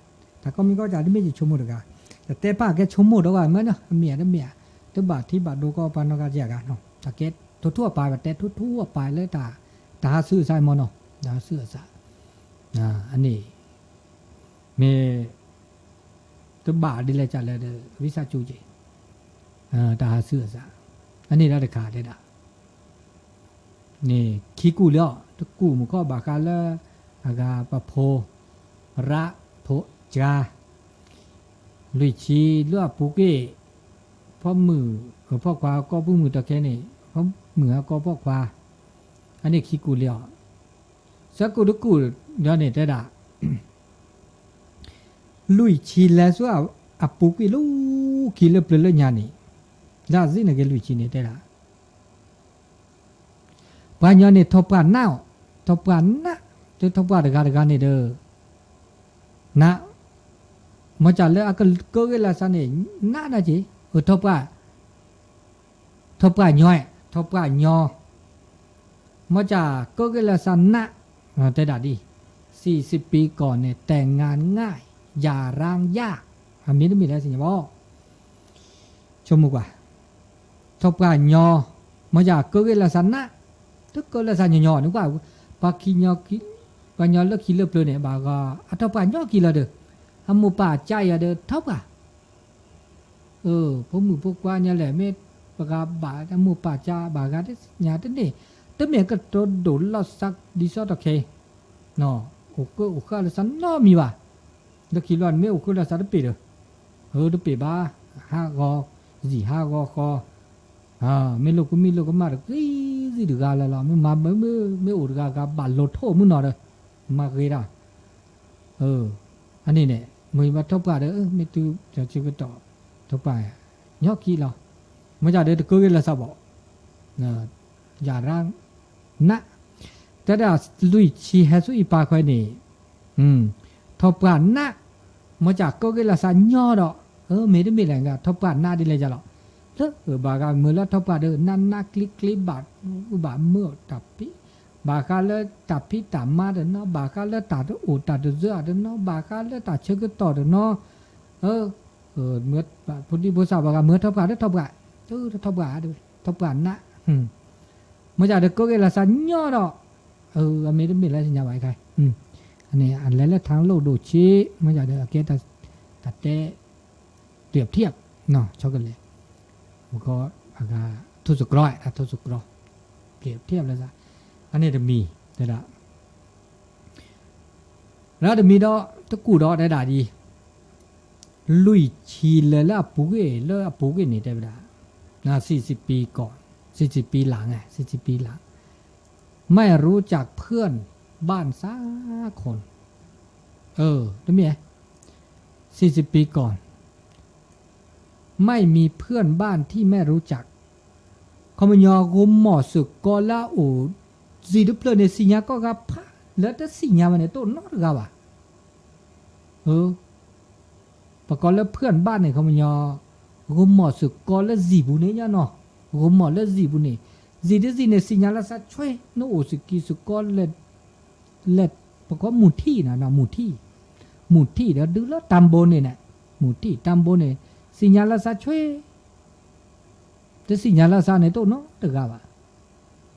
တၢ်ကီမံၤကီၢ်စဲၣ်တမ့ၢ်ယဆိကမိၣ်တဂၤ တၢ်တဲဖၣ်အကဲဆိကမိၣ်ဒီးဂၤမ့ၢ်နီၤ အမ့ၢ်အတမ့ၢ် တဘၣ်ထံဘၣ်ဒိကီးပှၤနီၢ်ဂၤကဲဂၤနီၤ တၢ်ကဲ ထိၣ်ထူၣ်အပၢ် ပတဲထိၣ်ထူၣ်အပၢ်လၢတၢ် တၢ်ဟးဆူအစၢမ့ၢ်နီၤ, တၢ်ဟးဆူအစၢ, အန့ၣ် မ့ၢ် တဘၣ်ဒ်လဲၣ်ကလဲၣ်ဒီး ဝံသးစူၤက့ၤ တၢ်ဟးဆူအစၢ, အန့ၣ်ဒီးတခါတဲဒၣ် န့ၣ်ခံကူၣ်လံအီၤ တကူၣ်မုၢ်ကီၢ်ဘၣ်ဃးလၢ အဂၤပဖိ ပရၣ်ဖိကါ လွံၢ်ဆံလၢအပူၤကွံာ် ဖီမုၢ် ဖီခွါကီၢ်ပူၤမုၢ်တခဲန့ၣ် ဖီမုၢ်ဟးကီၢ်ဖီခွါ အန့ၣ်ခံကူၣ်လံအီၤ, သၢကူၣ်တကူၣ်ဒီးန့ၣ်တဲဒၣ် လွံၢ်ဆံလဲၤဆူအပူၤကွံာ်လၢခံလၢပျၢၤလၢညါန့ၣ်, လၢအစံးန့ၣ်က့ၤလွံၢ်ဆံန့ၣ်တဲဒၣ် ပှၤညီန့ၣ်ထီၣ်ပှၢ်နးအီၤ, ထီၣ်ပှၢ်နး, တထီၣ်ပှၢ်တဂၤတဂၤန့ၣ်ဒီး နး, မ့ၢ်စၢ်လၢအကကၢဂ့ၢ်လၢစးန့ၣ် နးနးက့ၤ, အထီၣ်ပှၢ် ထီၣ်ပှၢ်ညီ, ထီၣ်ပှၢ်ညီ, မ့ၢ်စၢ်ကၢဂ့ၢ်လၢစးနး, တဲဒၣ်ဒ် စံးစံးပံကီၢ်န့ၣ် တဲငါငါ ယၤရၣ်ယၤ, အမ့ၢ်တမ့ၢ်လၢစံၣ်ညီၣ်ဘၣ် ဆိကမိၣ်ကွၢ်, ထီၣ်ပှၢ်ညီ, မ့ၢ်စၢ်ကၢဂ့ၢ်လၢစးနး, တကၢလၢစးညီညီန့ၣ်ကွၢ်, ပှၤခံညီ, ပှၤညီလၢခံလၢပျၢၤန့ၣ် ဘၣ်ဂီၤ အထီၣ်ပှၢ်ညီခံလီၤဒီး, အမိၢ်ပၢ်ကါယၤဒီးထီၣ်ပှၢ် ဖိမုၣ်ဖိခွါညါလဲၣ် မ့ၢ်ပှၤဘၣ်အမိၢ်ပၢ်ကါဘၣ်ဂၤတညါတန့ၢ်, တမ့ၢ်ကတိၤဒိၣ်လီၤစးဒ်သိးတခဲ, အိၣ်ဃၢအိၣ်ဃၢလၢစးနီတမံၤဘၣ်, လၢခံလီၤန့ၣ်မ့ၢ်အိၣ်ဃၢလၢစးတပ့ၤဒီး, တပ့ၤဘၣ်, ဟးဂီၤ, ယံာ်ဟးဂီၤဃီ, မ့ၢ်လိာ်ကမံလိာ်ကမၣ်တဂ့ၤဂ့ၤတဂၤလၢ်လီၤ, မ့ၢ်မၤမ့ၢ်မ့ၢ်အိၣ်တဂၤဂၤဘၣ်လိၤထိၣ်မုၢ်နီၤဒီး, မၤဂ့ၤတၢ် အန့ၣ်န့ၣ် မ့ၢ်ဘၣ်ထီၣ်ပှၢ်ဒီး မ့ၢ်တုၤတၢ်ဆၢကတီၢ် ထီၣ်ပှၢ် ညီခံလီၤ, မ့ၢ်ဒၣ်ဒီးတကၢဂ့ၢ်လၢစးဘၣ်, ယၤရၣ်နး, တဲဒၣ်လွံၢ်ဆံဟဲဆူအံၤပၢ်ခွဲန့ၣ်, ထီၣ်ပှၢ်နး, မ့ၢ်စၢ်ကၢဂ့ၢ်လၢစးညီဒီး, မ့ၢ်တမ့ၢ်လဲၣ် ထီၣ်ပှၢ်နးဒ်လဲၣ်ယၤလီၤ, လၢဘၣ်ဂၤမ့ၢ်လၢထီၣ်ပှၢ်ဒီး နးနးကျ့ကျ့ဘၣ်, ဘၣ်မၢတၢ်ဖံး ဘၣ်ဃးလၢတၢ်ဖံးတၢ်မၤတနီၤ, ဘၣ်ဃးလၢတၢ်တအိၣ်တၢ်တစၢအတနီၤ, ဘၣ်ဃးလၢတၢ်ဆၢကတီၢ်တနီၤ, ဖိဒံဖိသၣ်ဘၣ်ဂၤမၢထီၣ်ပှၢ်ဒီးထီၣ်ပှၢ်, ထီၣ်ပှၢ်, ထီၣ်ပှၢ်နး, မ့ၢ်ဒၣ်ဒီးကၢဂ့ၢ်လၢစးညီဒီး, အမ့ၢ်တမ့ၢ်လၢညါဘၣ်ခါ, အလဲၤလၢထါလိၣ်ဒိၣ်ဆံး, မ့ၢ်ဒၣ်ဒီးအကဲတၢ်တဲ เปรียบเทียบ ဆီကလဲၣ်, မ့ၢ်ကီအဂၤ ထိၣ်စကြီ, ထိၣ်စကြီ, เปรียบเทียบ လၢစး, အန့ၣ်တမံၤ, တဲဒၣ် လၢတမံၤဒီး တကူၣ်ဒီးတဲဒၣ်ဒ် လွံၢ်ဆံလဲၤလၢအပူၤကွံာ် လၢအပူၤကွံာ်န့ၣ်တဲဝဲဒၣ်, စံးစံးပံကီၢ်, စံးစံးပံလၢ်, စံးစံးပံလၢ်, ไม่รู้จักเพื่อนบ้านสักคน, တမ့ၢ် စံးစံးပံကီၢ် ไม่มีเพื่อนบ้านที่ไม่รู้จัก, ခီပညီ ဂိၤမီၢ်စ့ၢ်ကီးလၢအအိၣ် စံးတဖျၢၣ်န့ၣ် သ့ၣ်ညါကိးဂၤဖး လၢတသ့ၣ်ညါဘၣ်န့ၣ် တအိၣ်နီတဂၤဘၣ်, ပကိးလၢ เพื่อนบ้าน န့ၣ် ခီပညီ ဂိၤမီၢ်စ့ၢ်ကီးလၢစံာ်ပူၤန့ၣ်ညါနီၤ, ဂိၤမီၢ်လၢစံာ်ပူၤန့ၣ်, စံးတစံးန့ၣ် သ့ၣ်ညါလၢစးဆွဲ နအိၣ်စ့ၢ်ကီး လဲၤ ပကိးမုၢ်ထံၣ်နီၤ, မုၢ်ထံၣ်, မုၢ်ထံၣ်ဒီးဒုးလၢတၢ်ဘိန့ၣ်န့ၣ်, မုၢ်ထံၣ် တၢ်ဘိန့ၣ်, သ့ၣ်ညါလၢစးဆွဲ, တသ့ၣ်ညါလၢစးန့ၣ် တအိၣ်နီတဂၤဘၣ်,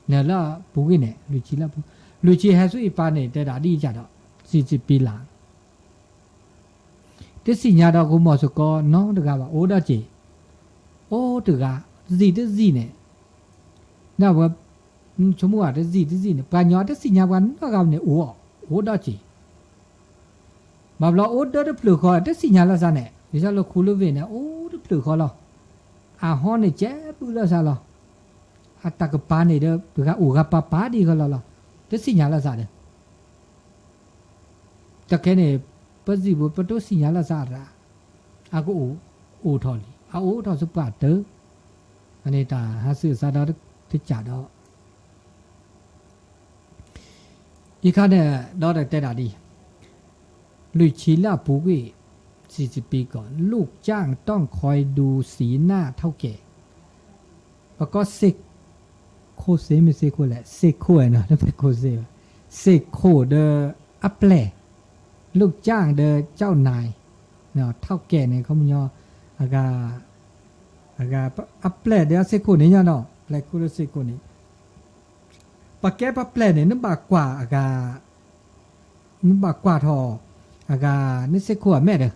န့ၣ်လၢပူၤကွံာ်န့ၣ် လွံၢ်ဆံလၢပူၤ, လွံၢ်ဆံဟဲဆူအံၤပၢ်န့ၣ်တဲဒၣ်ဒ်အံၤကဒီး, စံးစံးပံလၢ် တသ့ၣ်ညါဒီးဂိၤမီၢ်စ့ၢ်ကီးနီတဂၤဘၣ် အိၣ်ဒီးစ့ၢ်, အိၣ်တဂၤ, စံးတစံးန့ၣ်, နဝဲ, ဆိကမိၣ်ဧါ တစံးတစံးန့ၣ် ပှၤညီတသ့ၣ်ညါပှၤနီတဂၤန့ၣ် အိၣ်, အိၣ်ဒီးစ့ၢ်, ဘၣ်ဘျီအိၣ်ဒီတဖျၢၣ်ဃီ တသ့ၣ်ညါလၢစးန့ၣ် ဒ်သိးလၢခူလၢဝ့ၢ်န့ၣ် အိၣ်တဖျၢၣ်ဃီလီၤ, အဟီန့ၣ်ကဲဘုလၢစးလီၤ, အတၢ်ကပၤန့ၣ်ဒီး ပှၤဂၤအိၣ်ဂၤပၤပၤဒ်ဃီလီၤလီၤ, တသ့ၣ်ညါလၢစးဒီး တၢ်ခဲန့ၣ် ပစံးပူၤ ပတသ့ၣ်ညါလၢစးရၣ်, အကအိၣ်, အိၣ်ထီၣ်လံ, အအိၣ်ထီၣ်စ့ၢ်ပှၤတၢၢ်, အန့ၣ်တၢ်ဟးဆူအစးဒီးတကးဒီး, အံၤခါန့ၣ် ဒီးတဲဒၣ်ဒ် လွံၢ်ဆံလၢအပူၤကွံာ် စံးစံးပံကီၢ် ลูกจ้างต้องคอยดูสีหน้าเฒ่าแก่, ပကိးစ့ၢ်ခိၣ်စ့ၢ် မ့ၢ်စ့ၢ်ခိၣ်လဲၣ် စ့ၢ်ခိၣ်နီၤ တမ့ၢ်ခိၣ်စ့ၢ်ဘၣ်, စ့ၢ်ခိၣ်ဒီးအပျဲၢ်, လူၢ်ကၠၢ်ဒီးကၠီၣ်နၤ, ထီၣ်ကဲးန့ၣ် ခီပညီ, အဂၤ, အဂၤ, အပျဲၢ်ဒီးအစ့ၢ်ခိၣ်န့ၣ်ညါနီၤ ပျဲၢ်ခိၣ်ဒီးစ့ၢ်ခိၣ်န့ၣ် ပှၤကဲပှၤပျဲၢ်န့ၣ် နဘၣ်ကွၢ်အဂၤ, နဘၣ်ကွၢ်ထီၣ်အဂၤ နစ့ၢ်ခိၣ်အမဲာ်ဒီး,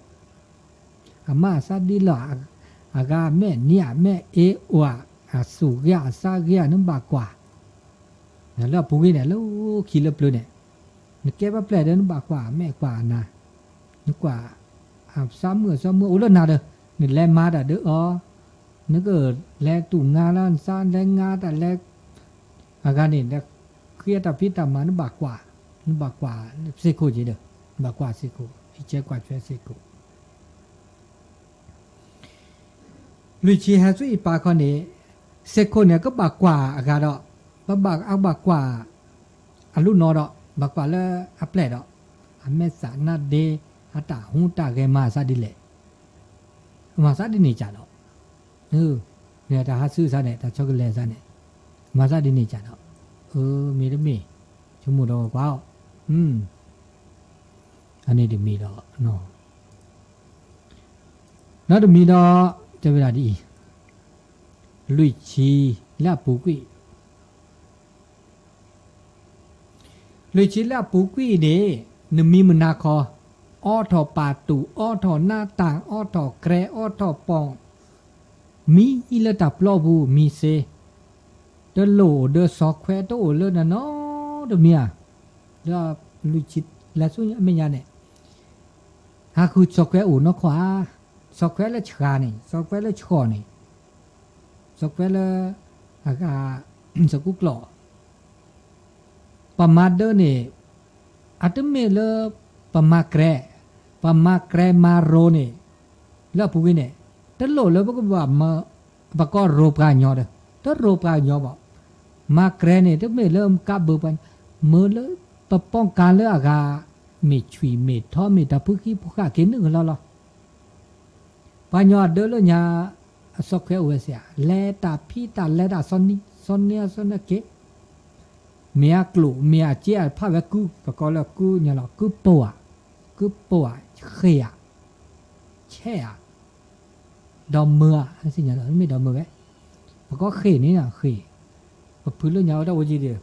အမါအသးဒ်လဲၣ်, အဂၤအမဲာ်နံၤ အမဲာ်အ့အိၣ်, အသူၣ်ဂ့ၤအသးဂ့ၤ နဘၣ်ကွၢ်, လၢအပူၤကွံာ်န့ၣ် လၢခံလၢပျၢၤန့ၣ်, နကဲပှၤပျဲၢ်ဒီး နဘၣ်ကွၢ်အမဲာ်ကွၢ်အနါ, နကွၢ် အသးမုာ်အသးမုာ်အိၣ်လၢနၤဒီး နလဲၤမၤတၢ်ဒီးအီၤ, နကလဲၤတူၢ်ငါလၢနသးလဲၤငါတၢ်လဲၤ, အဂၤန့ၣ် ဃ့တၢ်ဖံးတၢ်မၤ နဘၣ်ကွၢ်, နဘၣ်ကွၢ်စ့ၢ်ခိၣ်က့ၤဒီး, နဘၣ်ကွၢ်စ့ၢ်ခိၣ်, အံးကဲကွၢ်ထွဲစ့ၢ်ခိၣ် လွံၢ်ဆံဟဲဆူအံၤပာ်ခီန့ၣ်, စ့ၢ်ခိၣ်န့ၣ် ကဘၣ်ကွၢ်အဂၤဒီး, ဘၣ်ဘၣ်အကဘၣ်ကွၢ် အလူၢ်နီဒီး ဘၣ်ကွၢ်လၢအပျဲၢ်ဒီး, အမဲာ်သးနါဒ့, အတၢ်ဟူးတၢ်ဂဲၤမၤသးဒ်လဲၣ်, မၤသးဒ်န့ၣ်ကဒီး, မ့ၢ်တၢ်ဟးဆူအသးန့ၣ် တၢ်ဆီကလဲၤအသးန့ၣ်, မၤသးဒ်န့ၣ်ကဒီး, မ့ၢ်တမ့ၢ်, ဆိကမိၣ်ဒီးကွၢ်အီၤ, အန့ၣ်တမံၤဒီး နီတမံၤဒီး တဲဝဲဒၣ်ဒ်အံၤ, လွံၢ်ဆံလၢအပူၤကွံာ်, လွံၢ်ဆံလၢအပူၤကွံာ်န့ၣ်, နမံမုၢ်နၤခီ, အိးထီၣ်ပာ်တူၢ်, အိးထီၣ်နါတၢ်, အိးထီၣ်ကြဲ, အိးထီၣ်ပိာ်, မံလၢတၢ်ပျီပူၤ မံစ့, တလိၣ်အိၣ်ဒီးစီၤခွဲ တအိၣ်လၢနနီတမံၤဧါ, ဒီးလွံၢ်ဆံလဲၤဆူအမဲာ်ညါန့ၣ် ဟးဃုစီၤခွဲအိၣ်နီၢ်ခီဧါ, စီၤခွဲလၢဆှၣ်န့ၣ်, စီၤခွဲလၢဆှီၣ်န့ၣ်, စီၤခွဲလၢ အဂၤ စီၤကူကျီၢ်, ပမၤဒၢန့ၣ် အတမ့ၢ်လၢ ပမၤကြဲ, ပမၤကြဲမၤရိၤန့ၣ် လၢအပူၤကွံာ်န့ၣ် တလိၣ်လၢပကဘၣ်မၤ ပကိးရိၤပှၤကညီဒီး တရိၤပှၤကညီဘၣ်. မၤကြဲန့ၣ် တမ့ၢ်လၢကးဘၢပှၤ, မ့ၢ်လၢပပီကၤလၢအဂၤ မ့ၢ်ဆွံၣ်မ့ၢ်ထီမ့ၢ်တၢ်ဖုခံဖုဃာ်က့ၤနုာ်ကလီလီၤ. ပှၤကညီအဒၢလၢညါ အစီၤခွဲအိၣ်ဝဲစ့ၢ်ဧါ, လဲၤတၢ်ဖံးတၢ်လဲၤတၢ် စီၤနံၤစီၤနၢက့ၤ မ့ၢ်အကျိၣ်မ့ၢ်အစ့အဖးဝဲကု, ပကိးလၢကုညါလီၤ, ကုပိာ်ဧါ, ကုပိာ်ဧါ, ဃ့ၢ်ဧါ, ဆဲးဧါ, ဒီးမၢဧါ, မ့ၢ်ဒီးမၢဝဲ, ပကိးဃ့ၢ်န့ၣ် ဃ့ၢ်, ပဖုလၢညါဝဲတၢ်အိၣ်ကံဒံး,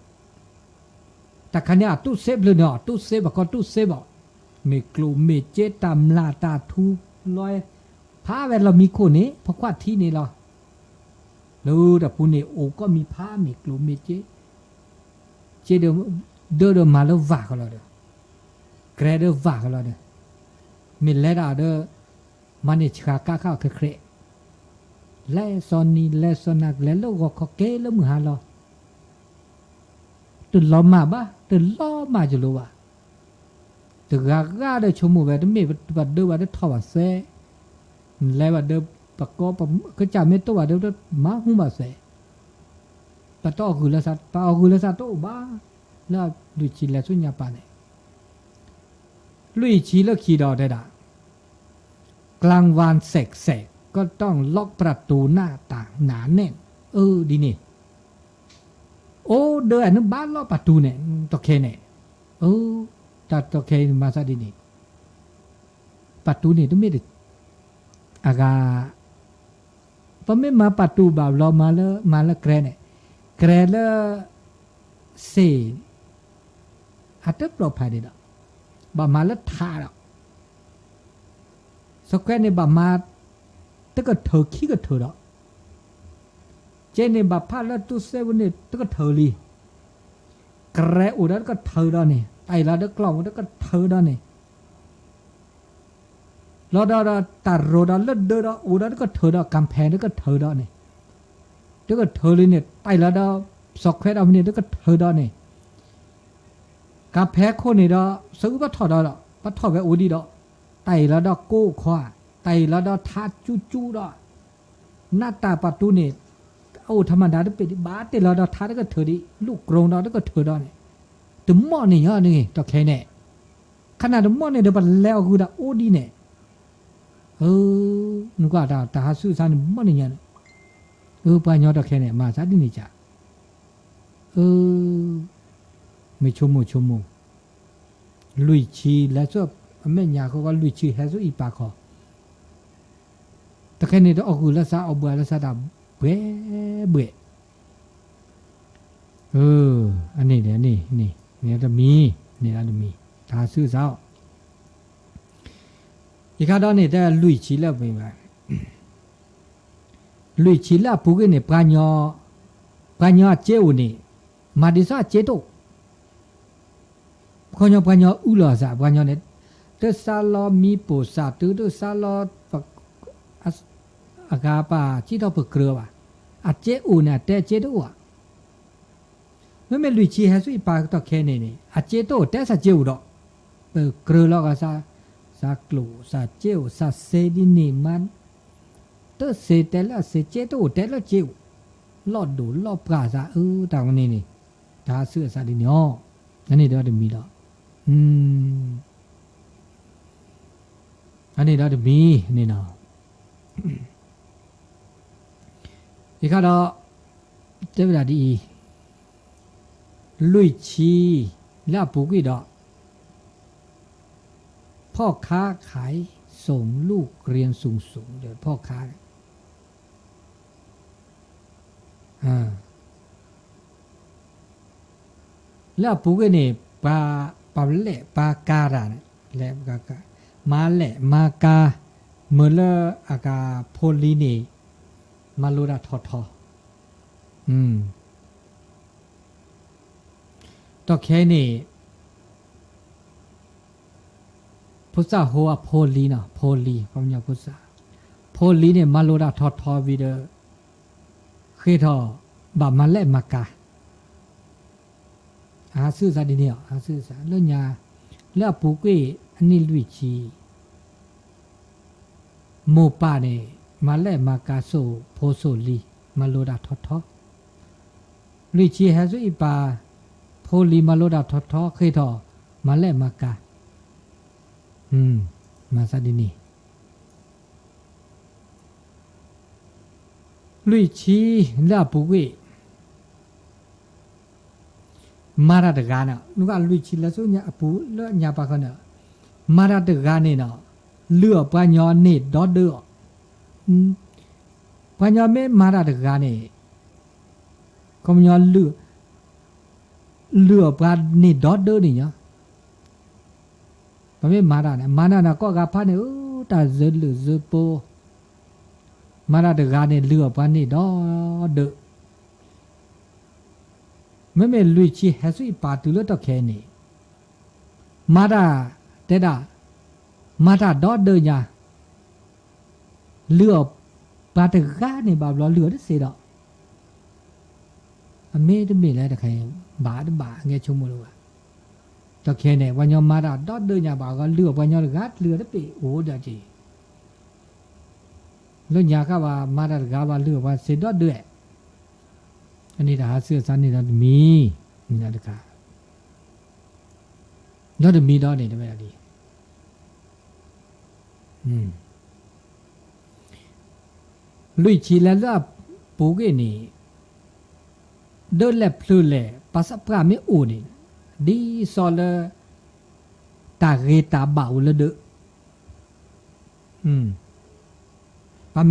တၢ်ခါန့ၣ်အတူၢ်စ့ဘျုးန့ၣ်, တူၢ်စ့ဘၣ်ကီတူၢ်စ့ဘၣ်, မ့ၢ်ကျိၣ်မ့ၢ်စ့တၢ်မျၢ်တၢ်ထူလီၤ, ဖးဝဲလီၤမံခိၣ်န့ၣ် ဖခွါထံန့ၣ်လီၤ. လၢတၢ်ပူၤန့ၣ် အိၣ်ကီၢ်မံဖးမ့ၢ်ကျိၣ်မ့ၢ်စ့, စ့ဒီး ဒၢဒီးမၤလၢဝၢ်ကလီၤဒီး, ကြဲဒီးဝၢ်ကလီၤဒီး, မ့ၢ်လဲၤဒၣ်ဒီး မၤန့ၢ်ဆှၣ်ကါခါအီၤခဲခရံာ်, လဲၤစီၤနံၤလဲၤစီၤနၢ လဲၤလၢဂီၤခီက့ၤလၢမုၢ်ဟါလီၤ. တလီၤမၢ်ဘၣ်, တလီၤမၢ်ယလိၤဘၣ်. တဂၤဂၤဒီးဆိကမိၣ်ဝဲ တမ့ၢ်ပှၤဒၢဘၣ်ဒီးထီၣ်ဘၣ်စဲး, နလဲၤဘၣ်ဒီး ပကိးပကစၢ်မ့ၢ်တအိၣ်ဘၣ်ဒီး မၤဟူဘၣ်စဲး, ပတအီၣ်ဂုၢ်လၢသး, ပအီၣ်ဂုၢ်လၢသးတအိၣ်ဘၣ်. လၢလွံၢ်ဆံလဲၤဆူညါပာ်န့ၣ် လွံၢ်ဆံလၢခံဒီးတဲဒၣ်, กลางวันแสกๆ ก็ต้องล็อกประตูหน้าต่างหนาแน่น, အၢ ဒ်န့ၣ်, အိၣ်ဒီးနဘၣ်လီၢ်ပာ်တူၢ်န့ၣ်, တီၢ်ခဲန့ၣ်, အၢ, တၢ်တီၢ်ခဲန့ၣ်မၤသးဒ်န့ၣ်, ပာ်တူၢ်န့ၣ်တမ့ၢ် အဂၤ ပမ့ၢ်မၤပာ်တူၢ်ဘၣ်ဘျီ မၤလၢ မၤလၢကြဲန့ၣ်, ကြဲလၢ စ့ၢ် အတပျီဖးဒံးဒီး ဘၣ်မၤလၢထးဒီး စီၤခွဲန့ၣ်ဘၣ်မၤ တကထၢခံကထၢဒီး ကဲန့ၣ်ဘၣ်ဖးလၢတူၢ်စ့ဝဲန့ၣ် တကထၢလံ, ကြဲအိၣ်ဒီးတကထၢဒီးန့ၣ် တၢ်အံၤလီၤဒီးကျီၢ်အိၣ်တကထၢဒီးန့ၣ် လီၤဒီးတၢ်ရိၤဒီးလၢဒၢဒီးအိၣ်ဒီးတကထၢဒီး ကၣ်ဖဲတကထၢဒီးန့ၣ်, တကထၢလံန့ၣ် တၢ်အံၤလီၤဒီး စီၤခွဲဒီးဖဲန့ၣ် တကထၢဒီးန့ၣ် ကၣ်ဖဲခိၣ်န့ၣ်ဒီး သးအုးဘၣ်ထီၣ်ဒီး ဘၣ်ထီၣ်ဝဲအိၣ်ဒံးဒီး တၢ်အံၤလီၤဒီးကိးခီ, တၢ်အံၤလီၤဒီးထးကၠူကၠူဒီး နးတၢ်ပာ်တူၢ်န့ၣ် အအိၣ်ထးမၤဒါတပ့ၤဒံးဘၣ် တဲလီၤဒီးထးတကထၢဒံး လူၣ်ကြိဒီးတကထၢဒီးန့ၣ်, တမီၣ်န့ၣ်ညါန့ၣ် တီၢ်ခဲန့ၣ်, ခနၣ်တမီၣ်န့ၣ်ဒီး ပလဲၤအီၣ်ဂုၢ်ဒီးအိၣ်ဒံးန့ၣ်, နကွၢ်တၢ် တၢ်ဟးဆူၣ်ဆါန့ၣ် မီၣ်န့ၣ်ညါန့ၣ်, ပှၤကညီတီၢ်ခဲန့ၣ် မၤသးဒ်န့ၣ်က မ့ၢ်ဆိကမိၣ်ဆိကမိၣ်, လွံၢ်ဆံ လဲၤဆူအမဲာ်ညါဃီ လွံၢ်ဆံ ဟဲဆူအံၤပာ်ခီ, တခဲန့ၣ် တအီၣ်ဂုၢ်လၢသး အီၣ်ဘှံးလၢသးတၢ်ဘှဲဘှဲ, အန့ၣ်န့ၣ် န့ၣ်တမံၤ, န့ၣ်တမံၤ, တၢ်ဟးဆူၣ်စးအီၤ, ယခါဒီးန့ၣ်တဲလွံၢ်ဆံလၢအပူၤဘၣ်, လွံၢ်ဆံလၢအပူၤကွံာ်န့ၣ် ပှၤညီအစ့အိၣ်န့ၣ် မၤဒ်သိးအစ့တအိၣ် ခီညီပှၤညီအုလီၤစး ပှၤညီန့ၣ် တစးလီၤမံပိာ်စးတု တစးလီၤ အဂၤပာ်စံးထီၣ်ပကြၢးဘၣ်, အစ့အိၣ်န့ၣ် အတဲအစ့တအိၣ်ဧါ, မ့မ့ၢ်လွံၢ်ဆံဟဲဆူအံၤပာ်ကတီၢ်ခဲအံၤန့ၣ်န့ၣ် အစ့တအိၣ်တဲစးစ့အိၣ်ဒီး, ပကြၢးလီၤဂာ်စး, စးကျိၣ်စးစ့အိၣ်စးစ့ဒ်န့ၣ်မး, တစ့တဲလၢအစ့ စ့တအိၣ်တဲလၢစ့အိၣ်, လီၢ်ဒိၣ်လီၢ်ပှၢ်စးအၢ တၢ်ဝဲန့ၣ်န့ၣ်, တၢ်ဟးဆူၣ်အစးဒ်န့ၣ်အီၤ, အန့ၣ်ဒီးတမံၤဒီး, အန့ၣ်ဒီးတမံၤန့ၣ်လီၤ. ယခါဒီး တဲဝဲဒၣ်ဒ်အံၤ, လွံၢ်ဆံလၢအပူၤကွံာ်ဒီး, พ่อค้าขายส่งลูกเรียนสูงๆ ဒီး พ่อค้า လၢအပူၤကွံာ်န့ၣ် ပှၤ, ပှၤလဲၣ်ပှၤကၤတၢ်န့ၣ်, လဲၣ်, မၤလဲၣ်မၤကၤ, မ့ၢ်လၢအကၤဖိလံၤန့ၣ်, မၤလိတၢ်ထီၣ်ထီ, ဒီးခဲအံၤန့ၣ် ဖိသၣ်ဟိအဖိလံၤနီၤ, ဖိလံၤ, ဖိသၣ်, ဖိလံၤန့ၣ် မၤလိတၢ်ထီၣ်ထီဝံၤဒီး, ဃ့ထီၣ်, ဘၣ်မၤလဲၣ်မၤကၤ, အဟးဆူၣ်စးဒ်န့ၣ်အီၤ, အဟးဆူၣ်စးလၢညါ, လၢအပူၤကွံာ်အနံၣ်လွံၢ်ဆံ မိၢ်ပၢ်န့ၣ်, မၤလဲၣ်မၤကၤစိာ်ဖိစိာ်လံၤ, မၤလိတၢ်ထီၣ်ထီ, လွံၢ်ဆံဟဲဆူအံၤပာ်, ဖိလံၤမၤလိတၢ်ထီၣ်ထီဃ့ထီၣ်, မၤလဲၣ်မၤကၤ, မၤစးဒ်န့ၣ်, လွံၢ်ဆံလၢအပူၤကွံာ် မၤတၢ်တဂၤန့ၣ်, နကလွံၢ်ဆံလၢဆူအပူၤလၢညါပာ်ဃီန့ၣ်, မၤတၢ်တဂၤန့ၣ်ဒီး, လုၢ်အီၣ်ပှၤညီန့ၢ်ဒီဒၢအီၤ, ပှၤညီမ့ၢ်မၤတၢ်တဂၤန့ၣ်, ခီပညီ, လုၢ်အီၣ်ပှၤန့ၢ်ဒီဒၢန့ၣ်ညါ ပမ့ၢ်မၤတၢ်န့ၣ်, မၤတၢ်န့ၣ် ကိးဂၤဖးန့ၣ် အၢ တၢ်စၢလုၢ်စၢပိ, မၤတၢ်တဂၤန့ၣ် လုၢ်အီၣ်ပှၤန့ၢ်ဒီဒၢ, မ့မ့ၢ်လွံၢ်ဆံဟဲဆူအံၤပာ်တုၤလၢတီၢ်ခဲအံၤန့ၣ်, မၤတၢ်, တဲဒၣ်, မၤတၢ်ဒီဒၢညါ, လုၢ်အီၣ်ပှၤတဂၤန့ၣ် ဘၣ်ဘျီလုၢ်အီၣ်တသ့ဒီး အမ့ၢ်တမ့ၢ်လၢတခါအံၤ ဘၣ်တဘၣ် အဂဲၤဆိကမိၣ်လၢၤဘၣ်. တီၢ်ခဲအံၤန့ၣ် ပှၤညီမၤတၢ်ဒီဒၢညါဘၣ်အဂီၢ် လုၢ်အီၣ်ပှၤညီတဂၤ လုၢ်အီၣ်တပ့ၢ်အိၣ်ဒီးက့ၤ, လၢညါဃၣ်ဘၣ် မၤတၢ်တဂၤဘၣ် လုၢ်အီၣ်ပှၤသ့ဒီဒၢ, အန့ၣ်တၢ်ဟးဆူၣ်အသးန့ၣ်ဒီးတမံၤ, န့ၣ်တခါ, ဒီးတမံၤဒီးန့ၣ်တဝဲဒၣ်ဒ် လွံၢ်ဆံလၢလၢအပူၤကွံာ်န့ၣ်, ဒၢလဲၣ်ဖျၢၣ်လဲၣ် ပှၤသးပှၢ်မ့ၢ်အိၣ်န့ၣ်, ဒ်သိးလၢ တၢ်ဂ့ၤတၢ်ဘၣ်အိၣ်လၢဒၢ, ပှၤမံၤပှၤပှၢ်လီၤဆီ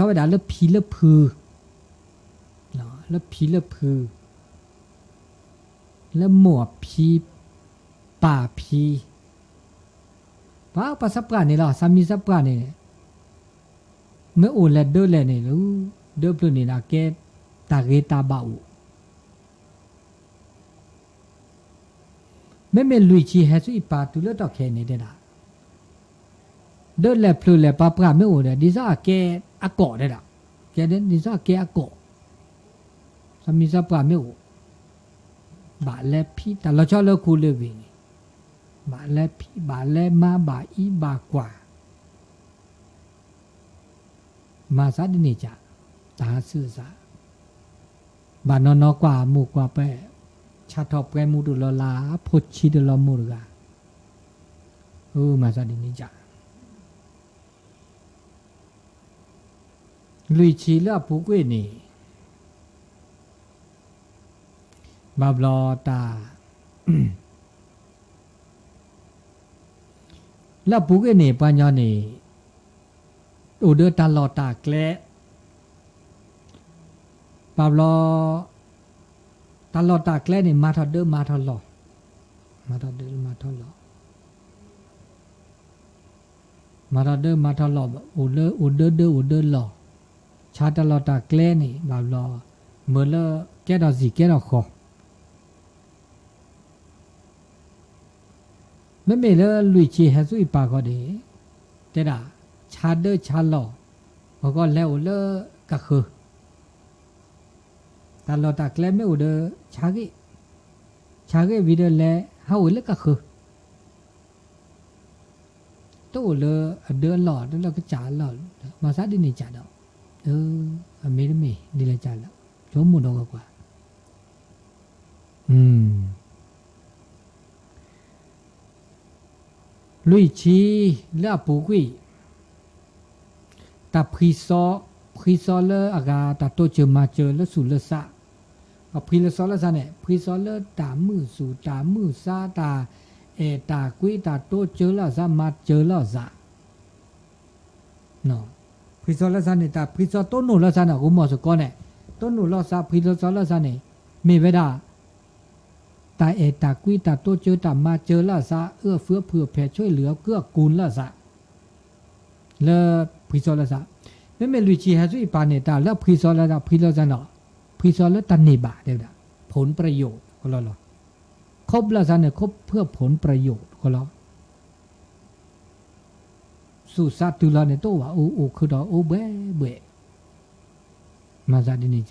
ဝဲဒၣ်လၢဖံလၢဖု, လၢဖံလၢဖု, လၢမိၢ်အဖံ, ပၢ်အဖံ, ပှၤပှၤသးပှၢ်န့ၣ်လီၤ, သးမံၤသးပှၢ်န့ၣ် မ့ၢ်အိၣ်လဲၣ်ဒၢလဲၣ်န့ၣ်, ဒၢဖျၢၣ်န့ၣ်ဒီးကဲ တၢ်ဂ့ၤတၢ်ဘၣ်အိၣ်, မ့မ့ၢ်လွံၢ်ဆံဟဲဆူအံၤပာ်တုၤလၢတီၢ်ခဲအံၤန့ၣ်တဲဒၣ်, ဒၢလဲၣ်ဖျၢၣ်လဲၣ်ပှၤပှၢ်မ့ၢ်အိၣ်ဒီး ဒ်သိးအကဲအကီၢ်တဲဒၣ်, ကဲဒ်သိးအကဲအကီၢ်, သးမံၤသးပှၢ်မ့ၢ်အိၣ်, ဘၣ်လဲၤဖံးတၢ်လီၤဆီလၢခူလၢဝ့ၢ်န့ၣ်, ဘၣ်လဲၤဖံး ဘၣ်လဲၤမၤ ဘၣ်အံးဘၣ်ကွၢ် မၤသးဒ်န့ၣ်ကၢ်, တၢ်ဟးဆူၣ်အသး, ဘၣ်နီၢ်နီၢ်ကွၢ်မိၢ်ကွၢ်ပၢ်, ဆါထီၣ်ပှဲၤမူတလီၤလၢ်, ဖိဆံးတလီၤမိၢ်တဂၤ, မၤသးဒ်န့ၣ်ကၢ်, လွံၢ်ဆံလၢအပူၤကွံာ်န့ၣ်, ဘၣ်ဘျီတၢ် လၢအပူၤကွံာ်န့ၣ် ပှၤညီန့ၣ် အိၣ်ဒီးတၢ်လီၢ်တၢ်ကျဲ, ဘၣ်ဘျီ တၢ်လီၢ်တၢ်ကျဲန့ၣ် မၤထီၣ်ဒၢမၤထီၣ်လီၢ်, မၤထီၣ်ဒၢမၤထီၣ်လီၢ်, မၤထီၣ်ဒၢမၤထီၣ်လီၢ်, အိၣ်လၢ အိၣ်ဒၢဒၢအိၣ်ဒၢလီၢ်, ဆါတၢ်လီၢ်တၢ်ကျဲန့ၣ် ဘၣ်ဘျီ မၢလၢကဲထီၣ်စံၣ်ကဲထီၣ်ဃီၤ မ့မ့ၢ်လၢလွံၢ်ဆံဟဲဆူအံၤပာ်ဃီဒီး တဲဒၣ် ဆါဒၢဆါလီၢ် ပှၤကီလဲၤအိၣ်လၢကဃၢၤ, တၢ်လီၢ်တၢ်ကျဲမ့ၢ်အိၣ်ဒီး ဆါဂ့ၢ်, ဆါဂ့ၢ်ဝံၤဒီးလဲၤဟးအိၣ်လၢကဃၢၤ တအိၣ်လၢအဒၢအလီၢ် တလၢကစၢ်အလီၢ်, မၤသးဒ်န့ၣ်ကဒီး, အမ့ၢ်တမ့ၢ်ဒ်လဲၣ်ကဒီး ဆိကမိၣ်ဒီးကွၢ်ကွၢ် လွံၢ်ဆံလၢအပူၤကွံာ် တၢ်ဖှံသီ, ဖှံသီလၢအဂၤ တၢ်တိစၢၤမၤစၢၤလၢသူၣ်လၢသး, ပှၤဖှံလၢသီလၢသးန့ၣ် ဖှံသီလၢတၢ်မုာ်သူၣ် တၢ်မုာ်သး တၢ်အဲၣ်တၢ်ကွံ တၢ်တိစၢၤလၢအသး မၤစၢၤလၢအသး ဖှံသီလၢသးန့ၣ် တၢ်ဖှံသီတိၢ်နီၣ်လၢသးန့ၣ် အဂီၢ်မီၢ်စ့ၢ်ကီးန့ၣ် တိၢ်နီၣ်လီၤသး ဖှံသီလီၤသးန့ၣ် မ့ၢ်ဝဲဒၣ် တၢ်အဲၣ်တၢ်ကွံ တၢ်တိစၢၤ တၢ်မၤစၢၤလၢအသး အၢအဖုအဖုအဖဲး ဆိၣ်အလုၢ်အကၢအကူလၢအသး လၢဖှံသီလၢသး, မ့မ့ၢ်လွံၢ်ဆံဟဲဆူအံၤပာ်န့ၣ် တၢ်လၢဖှံသီလၢသး ဖှံသီလၢသးန့ၣ် ဖှံသီလၢတၢ်န့ၢ်ဘၣ် တဲဝဲဒၣ် ผลประโยชน์ ကလီလီၤ, ခိးဘျၢသးန့ၣ် ခိးဖုၣ် ผลประโยชน์ ကလီ သူၣ်သးတုၤလီၤန့ၣ် တအိၣ်ဘၣ် အိၣ်အိၣ်ခုၣ်ဒီးအိၣ်ဘှဲဘှဲ, မၤသးဒ်န့ၣ်က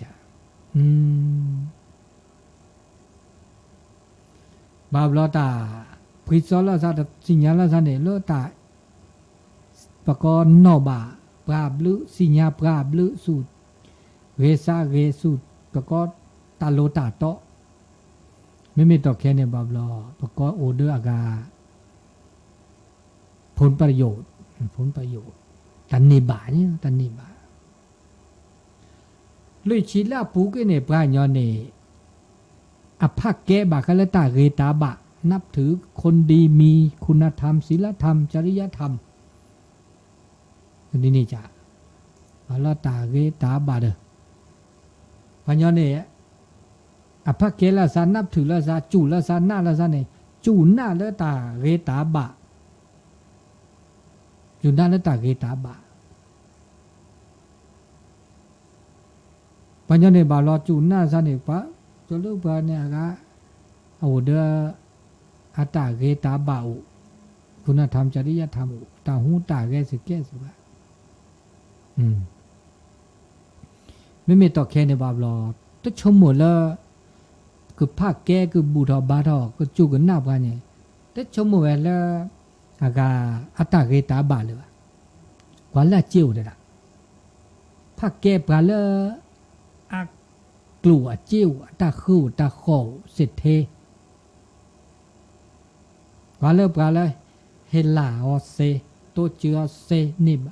ဘၣ်ဘျီတၢ် ဖှံသီလၢသး တၢ်သ့ၣ်ညါလၢသးန့ၣ် လၢတၢ် ပကိးနီၢ်ဘၣ်ပှၤဘျုး သ့ၣ်ညါပှၤဘျုး သူၣ်ဂ့ၤသးဂ့ၤ သူၣ်ပကိးတၢ်လိၤတၢ်တီ, မ့မ့ၢ်တီၢ်ခဲန့ၣ်ဘၣ်ဘျီ ပကိးအိၣ်ဒီးအဂၤ ผลประโยชน์ ผลประโยชน์ တၢ်န့ၢ်ဘၣ်န့ၣ် တၢ်န့ၢ်ဘၣ် လွံၢ်ဆံလၢအပူၤကွံာ်န့ၣ် ပှၤကညီန့ၣ် အဖးကဲဘၣ်ဃးလၢတၢ်ဂ့ၤတၢ်ဘၣ် นับถือคนดี มีคุณธรรม ศีลธรรม จริยธรรม ဒ်န့ၣ် ဘၣ်လၢတၢ်ဂ့ၤတၢ်ဘၣ်ဒီး ပှၤကညီန့ၣ် အဖးကဲလၢသး นับถือ လၢသး စူၢ်လၢသး နာ်လၢသးန့ၣ် စူၢ်နာ်လၢတၢ်ဂ့ၤတၢ်ဘၣ် စူၢ်နာ်လၢတၢ်ဂ့ၤတၢ်ဘၣ် ပှၤကညီန့ၣ်ဘၣ်လီၤစူၢ်နာ်သးန့ၣ် ပှၤ ကၠီၤလၢပှၤန့ၣ်အဂၤ အအိၣ်ဒီး အတၢ်ဂ့ၤတၢ်ဘၣ်အိၣ် คุณธรรม จริยธรรม အိၣ် တၢ်ဟူးတၢ်ဂဲၤစ့ၢ်ကီးစ့ၢ်ကီး မ့မ့ၢ်တီၢ်ခဲန့ၣ်ဘၣ်ဘျီ တဆိကမိၣ်လၢ ကဖးကဲကဘူၣ်ထီၣ်ဘါထီၣ် ကစူၢ်ကနာ်ပှၤန့ၣ် တဆိကမိၣ်ဝဲလၢ အဂၤ အတၢ်ဂ့ၤတၢ်ဘၣ်လၢၤဘၣ်. ပှၤလၢအစ့အိၣ်တဒၣ် ဖးကဲပှၤလၢ အကျိၣ်အစ့အိၣ် အတၢ်ဃုအိၣ်တၢ်ဃီၣ်အိၣ် စ့ထ့ ပှၤလၢပှၤလၢ ဟ့ၣ်လၢ်အီၤသ့, တိစၢၤအီၤသ့, န့ၢ်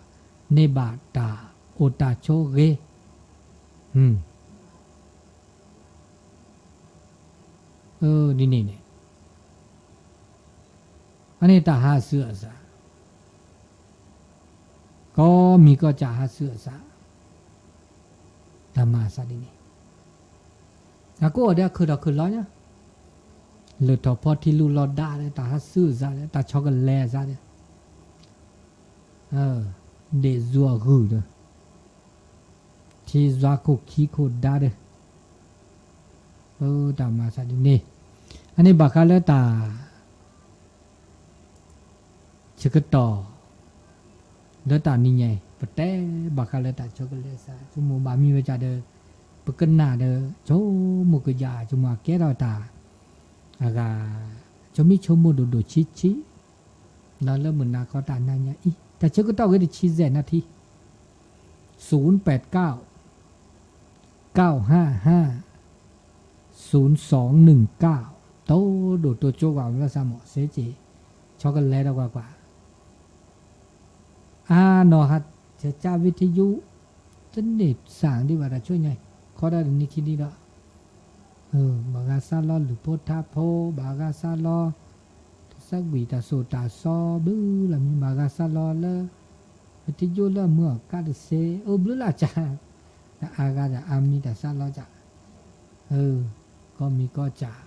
ဘၣ်တၢ်အိၣ်တၢ်ဆိးဂ့ၤ, ဒ်န့ၣ်န့ၣ်, အန့ၣ်တၢ်ဟးဆူအသး, ကိးမံၤကိးကၠးဟးဆူအသး, တၢ်မၤအသးဒ်န့ၣ်, အကိးအီၤဒီးအခုၣ်ထီၣ်ခုၣ်လီၤညါ, လၢၢ်ထီၣ်ဖီထံလူလီၤဒါဒီး တၢ်ဟးဆူအသးဒီး တၢ်ဆီကလဲၤအသးဒီး ဒ့ၣ်ယွၤဂုၢ်ဒီး ထံယွၤခိၣ်ခံခိၣ်ဒါဒီး, တၢ်မၤသးဒ်န့ၣ်, အန့ၣ်ဘၣ်ဃးလၢတၢ် ဆၢကတီၢ် လၢတၢ်နံၤညါအံၤ ပတဲဘၣ်ဃးလၢတၢ်ဆီကလဲၤသး ဆိကမိၣ်ဘၣ်မံၤဝဲကၢ်ဒီး ပကနၣ်ဒီး ဆိကမိၣ်ကယၤ ဆိကမိၣ်အကဲထီၣ်တၢ် အဂၤ ဆိကမိၣ်ဆိကမိၣ်ဒိၣ်ဒိၣ်ဆံးဆံး ဒီးလၢမုၢ်နၤခီတၢ်နါညါအံၤ တၢ်ဆၢကတီၢ်ဝဲတဆံယဲၢ်နၣ်ထံ ศูนย์แปดเก้า เก้าห้าห้า ศูนย์สองหนึ่งเก้า တိၢ်ဒိၣ်တိၢ်ကၠိကွၢ်လၢသးမီၢ် စ့က့ၤ ဆီကလဲၤဒီးကွၢ်ကွၢ် အါနီၢ်ဟး ဆဲးကၢ วิทยุ တန့ၢ်စၢ်ဒံးဘၣ်တၢ်ဆိညါ ခီဒၣ်တနံၤခံနံၤဒီး ဘၣ်ဂၤစးလီလုၢ်ဖိထါဖိ ဘၣ်ဂၤစးလီ တၢ်သးကွံၢ်တၢ်စိၢ်တၢ်စီဘျုးလီၤမံၤ ဘၣ်ဂၤစးလီလၢ ဝံၤတယိလၢမုၢ်အီၣ်ကါတစ့ အိၣ်ဘျုးလၢ်ကၢ် ဒီးအါဂၤဒီးအါမံၤတၢ်စးလီကၢ် အၢ ကီၢ်မံကီၢ်စး,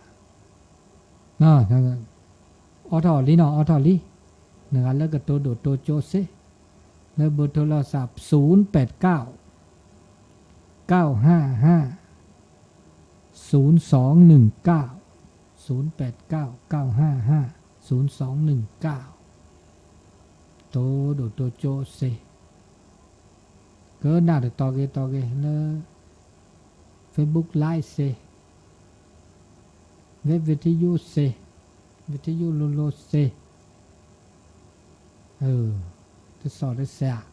အိးထီၣ်လံနီၤ အိးထီၣ်လံ, နဂၤလၢကတိၤဒိၣ်တိၤကၠိစ့, လၢဘိထိလီၤစး ศูนย์แปดเก้า เก้าห้าห้า ศูนย์สองหนึ่งเก้า ศูนย์แปดเก้า เก้าห้าห้า ศูนย์สองหนึ่งเก้า, တိၤဒိၣ်တိၤကၠိစ့, ကနၣ်တတီၤဂ့ၤတီၤဂ့ၤလၢ Facebook Live စ့, လၢ วิทยุ စ့, วิทยุ လိၤလိၤစ့, တစီၣ်တစဲး,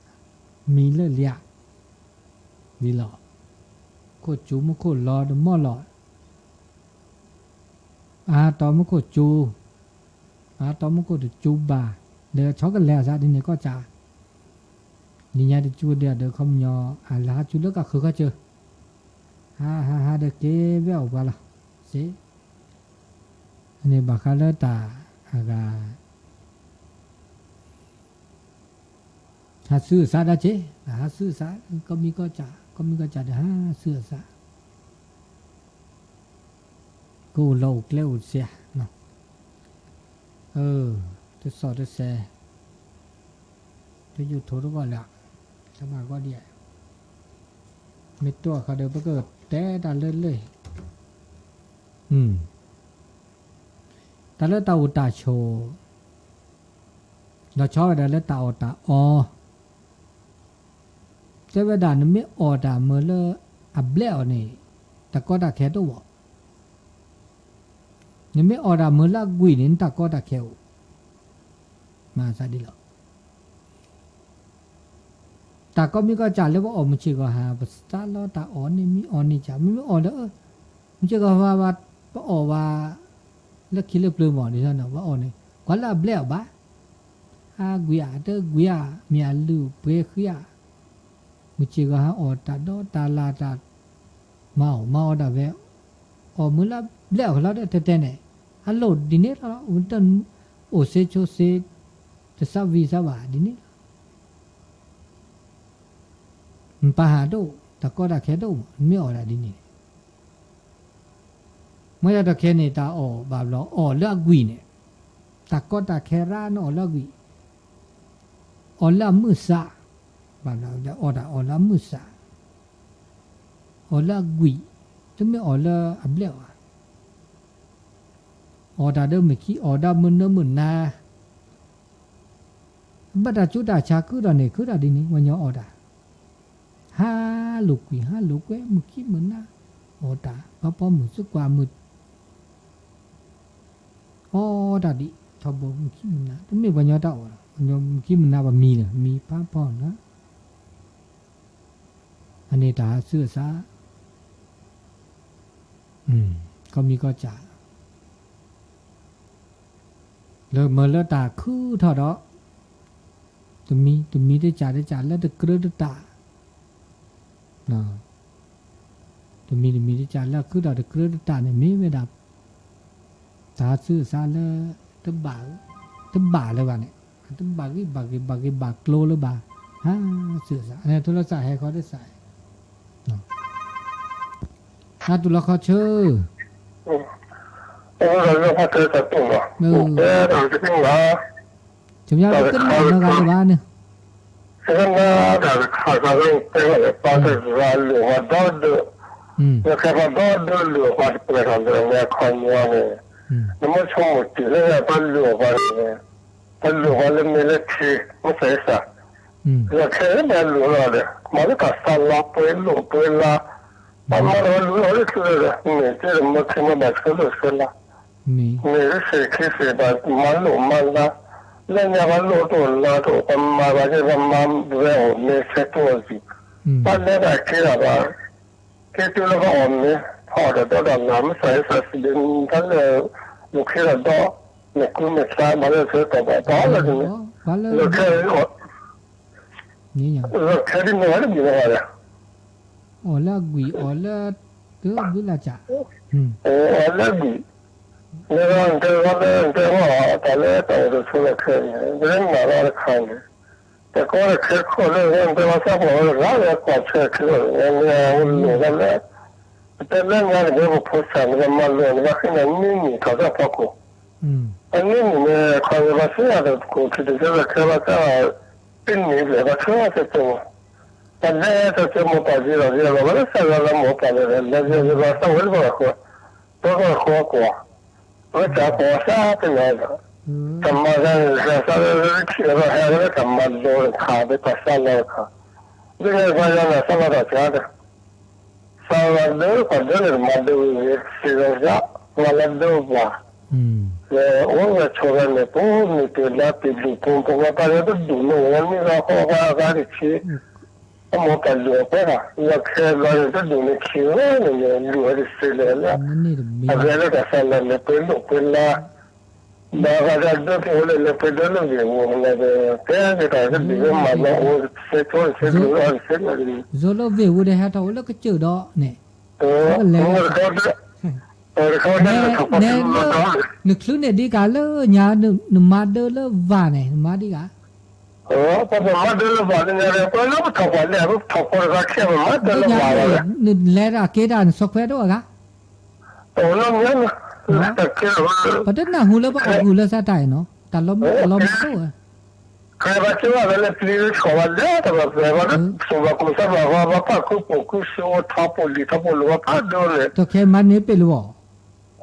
မံၤလၢလံဧါ, ဒ်လီၤ, ခိၣ်စူၤမူခိၣ်လီၤတမီၢ်လီၤ, အါတီမူခိၣ်စူၤ, အါတီမူခိၣ်တစူၤဘၣ်, ဒီးဆီကလဲၤအသးဒ်န့ၣ်ကီၢ်စး, လံာ်ညါတစူၤဒဲးဒီးခီပညီ, အလၢဟါစူၤလၢကဃုခီစၢၤ, ဟါဟါဟါဒီးက့ၤဝဲအိၣ်ပှၤလီၤ, စ့, န့ၣ်ဘၣ်ဃးလၢတၢ်အဂၤ ဟးဆူအစးဒၣ်က့, ဟးဆူအစး, ကီၢ်မံကီၢ်စး, ကီၢ်မံကီၢ်စးဒီးဟးဆူအစး, ကအိၣ်လီၤအိၣ်ကျဲအိၣ်စ့, တစီၣ်တစဲး, တယိၣ်ထိးတဂီၢ်လၢ, တဘၣ်ဂီၢ်ဒံး, မ့ၢ်တိၢ်အခါဒီး ပကတဲတၢ်လၢလၢ တၢ်လၢတၢ်အိၣ်တၢ်ဆိး, ဒီးဆီဝဲဒၣ်လၢတၢ်အီၣ်တၢ်အီ, တဲဝဲဒၣ်နမ့ၢ်အီၣ်တၢ်မုာ်လၢအဘျဲၣ်အီၤန့ၣ်, တၢ်ကီတၢ်ခဲတအိၣ်ဘၣ်, နမ့ၢ်အီၣ်တၢ်မုာ်လၢအကွံာ်န့ၣ် နတၢ်ကီတၢ်ခဲအိၣ်, မၤသးဒ်လီၤ. တၢ်ကီမံကီၢ်စးလၢပအီၣ်မုၢ်ဆ့ၣ်ဂီၤဟါ ပစးလီၤတၢ်အီၣ်န့ၣ် မ့ၢ်အီၣ်န့ၢ်စး မ့မ့ၢ်အီၣ်ဒီး မုၢ်ဆ့ၣ်ဂီၤဟါ ပအီၣ်ဝဲ လၢခံလၢပျၢၤမး ဒ်သိးန့ၣ် ပအီၣ်န့ၣ် ကွၢ်လၢအဘျဲၣ်အီၤဘၣ်, အါကွံာ်ဧါ တကွံာ်ဧါ မ့ၢ်အလုၢ်ပှဲၤဃံဧါ, မုၢ်ဆ့ၣ်ဂီၤဟါအီၣ်တၢ်ဒီးတၢ်လၢ်တၢ် မၤအီၣ်မၤအီဒၣ်ဝဲ, အီၣ်မုာ်လၢအဘျဲၣ်အီၤလီၤဒီးတဲတဲန့ၣ်, အလိၣ်ဒ်န့ၣ်လီၤ, အိၣ်စ့ဆိစ့ တစးဝံၤစးဘၣ်ဒ်န့ၣ်လီၤ. နပာ်ဟးဒိၣ် တၢ်ကီတၢ်ခဲဒိၣ်မး နမ့ၢ်အီၣ်ဒၣ်ဒ်န့ၣ်န့ၣ်, မ့ၢ်ယၤတၢ်ခဲန့ၣ် တၢ်အီၣ်ဘၣ်ဘျီ အီၣ်လၢအကွံာ်န့ၣ်, တၢ်ကီတၢ်ခဲရၣ်န့ၣ်အီၣ်လၢအကွံာ်, အီၣ်လၢအမုာ်စး, ဘၣ်ဘျီအီၣ်တၢ်အီၣ်လၢအမုာ်စး, အီၣ်လၢအကွံာ်, တမ့ၢ်အီၣ်လၢအဘျဲၣ်ဘၣ်. အီၣ်တၢ်ဒီးမုၢ်ခံ အီၣ်ဒီးမုၢ်နၢမုၢ်နၤ, ဘၣ်တၢ်ကၠူတၢ်ဆါခုထီၣ်န့ၣ် ခုထီၣ်ဒ်န့ၣ် ပှၤကညီအီၣ်တၢ်, ဟါလိာ်ကွံာ် ဟါလိာ်ကွဲ မုၢ်ခံမုၢ်နၤ, အီၣ်တၢ် ပှၤပိာ်မုၣ်သကွၢ်မုၣ် အီၣ်တၢ်ဒ်ထီဘိ မုၢ်ခံမုၢ်နၤ တမ့ၢ်ပှၤကညီတၢ်အီၣ်လီၤ, မုၢ်ခံမုၢ်နၤပှၤမံလီၤ မံဖးဖီလီၤ. အန့ၣ်တၢ်ဟးဆူအစး, ကီၢ်မံကီၢ်စး လၢမၢလၢတၢ်ခုထီၣ်ဒီး, တမံၤတမံၤတစးတစးလၢတကြၢးတတး, တမံၤတမံၤတစးလၢခုထီၣ်တကြၢးတတးန့ၣ် မ့ၢ်ဝဲဒၣ် တၢ်ဟးဆူအစးလၢ တဘၣ်, တဘၣ်လၢၤဘၣ်န့ၣ်, တဘၣ်ဂံၢ်ဘၣ်ဂ့ၤ ဘၣ်ဂ့ၤဘၣ်ကျိၤလၢၤဘၣ်, ဟးဆူအစး အန့ၣ်ထိလီၤစးဟဲခီတစး ဟးတူၢ်လီၤခီဆၢ, ဆမးပကနၣ်နီၢ်ဂၤလၢၤဘၣ်န့ၣ်, တခါခါလၢတဲဝဲလၢပှၤတဂၤလုၢ်အီၣ်ပှၤဒီဒၢ, လၢခဲပှၤဒီဒၢလုၢ်အီၣ်ပှၤ တပှဲၤထီၣ်လၢအမဲာ်ခီညီန့ၣ်, နမ့ၢ်ဆိကမိၣ်တုၤလၢပှၤလုၢ်အီၣ်ပှၤန့ၣ်, ပှၤလုၢ်အီၣ်ပှၤလၢမ့ၢ်လၢထံ မ့ၢ်စၢ်အ့ၣ်စၢ်, လၢခဲအံၤပှၤလုၢ်အီၣ်လီၤဒီး မၤလၢတၢ်သးလီၤပှဲၤလိာ်ပှဲၤလါ, ပှၤမၤဒီးပှၤလုၢ်အီၣ်လၢထံဒီး မ့ၢ်က့ဒီးမ့ၢ်ခဲမ့ၢ်ဘၣ်ဆၢလိာ်ဆၢလါ မ့ၢ်လၢစ့ၢ်ခံစ့ၢ်ဘၣ် မၤလိာ်မၤလါ, လၢညါပှၤလိာ်တအိၣ်လါတအိၣ် ပှၤမၤဘၣ်က့ ပှၤမၤဝဲအိၣ်မ့ၢ်ဆဲးတအိၣ်စံး, ပှၤလဲၤတၢ်က့ၤတၢ်ဘၣ်, က့ၤတုၤလၢပှၤအီၣ်မ့ၤ, ဖီအီၣ်ဒီးဒီတၢ်လၢ် မ့ၢ်စၢ်အ့ၣ်စၢ်စံးဒီး တၢ်လၢ လူၤခ့ဒီးဒီ မ့ၢ်ကူမ့ၢ်သး မၤလၢဆၢကတီၢ်ဘၣ် ပှၤအီၣ်လၢတန့ၣ်, လၢခဲ လၢခဲဒ်န့ၣ်ဝဲတဘျီလၢၤဘၣ်ဒီး အီၣ်လၢအကွံာ် အီၣ်လၢ တဘျုးလၢ်စး, အီၣ်လၢအကွံာ်, လၢနတဲဝဲလၢ နတဲဝဲ တၢ်လၢတၢ်အိၣ်တဆိးလၢခဲန့ၣ် ပမ့ၢ်နာ်ဘၣ်တခါန့ၣ်, တၢ်ကီတၢ်ခဲခိၣ်လၢနတဲဝဲ စးပှၤဝဲတဂၤလၢကွၢ်ဆၢခံလီၤန့ၣ် မ့ၢ်အဝဲလိၣ်ဝဲလၢ တၢ်လၢညါန့ၣ် ပဖိသၣ်န့ၣ် ပမၤလိန့ၣ် ဘၣ်ဃ့ၢ်န့ၣ် နွံနံၣ်ထီၣ်တၢ်ဖီခိၣ်, အနွံနံၣ်န့ၣ် ခီန့ၣ် ဘၣ်ဆၣ်ဒီး ပကိးခံတဆၢ ဘၣ်ခဲဘၣ်ဆၣ် တနံၣ်ဘျဲၣ် ဘၣ်ထွဲတၢ်စိမိၤ, ပဒဲတၢ်စိမိၤပာ်က့ၤလီၤက့ၤလီၤ ဘၣ်လၢသးဂၤလၢမိၢ်ပာ်လၢ လဲၤယဲၢ်ယဲၢ်ဘၣ်သးဝဲလၢပှၤဃိ, ပှၤဃိကွၢ်, ဝဲတၢ်ကိးသးတနၤဒီး, တၢ်မၤတၢ်န့ၣ် တၢ်သးလၢလၢခံဒီး ဟဲလၢတၢ်မၤလိတခါ ဒ်ပှၤသးလီတခါ, ဒ်န့ၣ်ပှၤယၤန့ၣ် သးလီတၢ်ဆါဒီး သးလီဒၢပှၤဒၢန့ၣ် တမၤဒၢဝံၤဂ့ၤ စံးလီၤစၢ် ပှၤလၢဒၢပှၤ, လၢအိၣ်ဝဲဆိးဝဲန့ၣ် ပအိၣ်မံၤပ့ၤလၢပံၤဒူၣ်ပူၤ ပဝဲပၢ်လၢတဒူၣ်န့ၣ်ဝဲမ့ၢ်လီၤဃီဘၣ်အဂၤတဆံ, အမိၢ်ပၢ်ဒူၣ်အပှဲၤဘၣ် လီၤခဲဘျီန့ၣ် တဒူၣ်န့ၣ်ခံဝဲန့ၣ် ဒူၣ်ဝဲတဆံလဲၣ်လၢ, အဂဲၤလၢတၢ်သးလီန့ၣ် ပှဲၤလိာ်ပှဲၤလါ ဘၣ်ဃးဒီးဒၢက့ၤအိၣ်လၢလဲၤပှဲၤဒၢလၢဝ့ၢ်ပူၤန့ၣ်ဒီး တဲက့ၤတၢ်ကဒုးဝဲမၤလီၤအိၣ်စဲကၠိစဲကၠိအီၤစဲကၠိန့ၣ်, ယိၤလၢဝ့ၢ်ပူၤဒီး ဟဲထီၣ်အိၣ်လၢကစၢၢ်ဒီးန့ၣ်, ကလဲၤ, နချုးန့ၣ်ဒ်ကးလၢညါ နမၤဒၢလၢဝၤန့ၣ် နမၤဒ်ကး, ပမၤဒၢလၢဝၤန့ၣ် ပှၤလၢပထီၣ်ပှၤလဲၢ် ပထီၣ်ဖိတဂၤခဲ ပမၤဒၢလၢဝၤလီၤ, နလဲၤတၢ်က့ၤတၢ်နဆီခွဲးတအိၣ်အဂၤ တအိၣ်နီတမံၤ, ပတနၢ်ဟူလၢပှၤဟူးလၢသးတၢ်အံၤနီၤ တၢ်လီၤမုၢ်တၢ်လီၤမုၢ်တအိၣ်, ကဲဘၣ်က့ၤဘၣ်လၢပျံၤလၢဆီၣ်ဘၣ်လဲၤတၢ်ဘၣ်ပှဲၤဘၣ်လၢ သူၣ်ဘၣ်ကိၢ်သးဘၣ်ဂီၤ ဘၣ်ပၣ်ဃုပိာ်ဃုဆူ အိၣ်ထီပိာ်လံၤထီပိာ်လိၤဘၣ်ဖးဒိၣ်န့ၣ်, တခဲမၤန့ၢ်ပ့ၢ်လၢဘၣ်,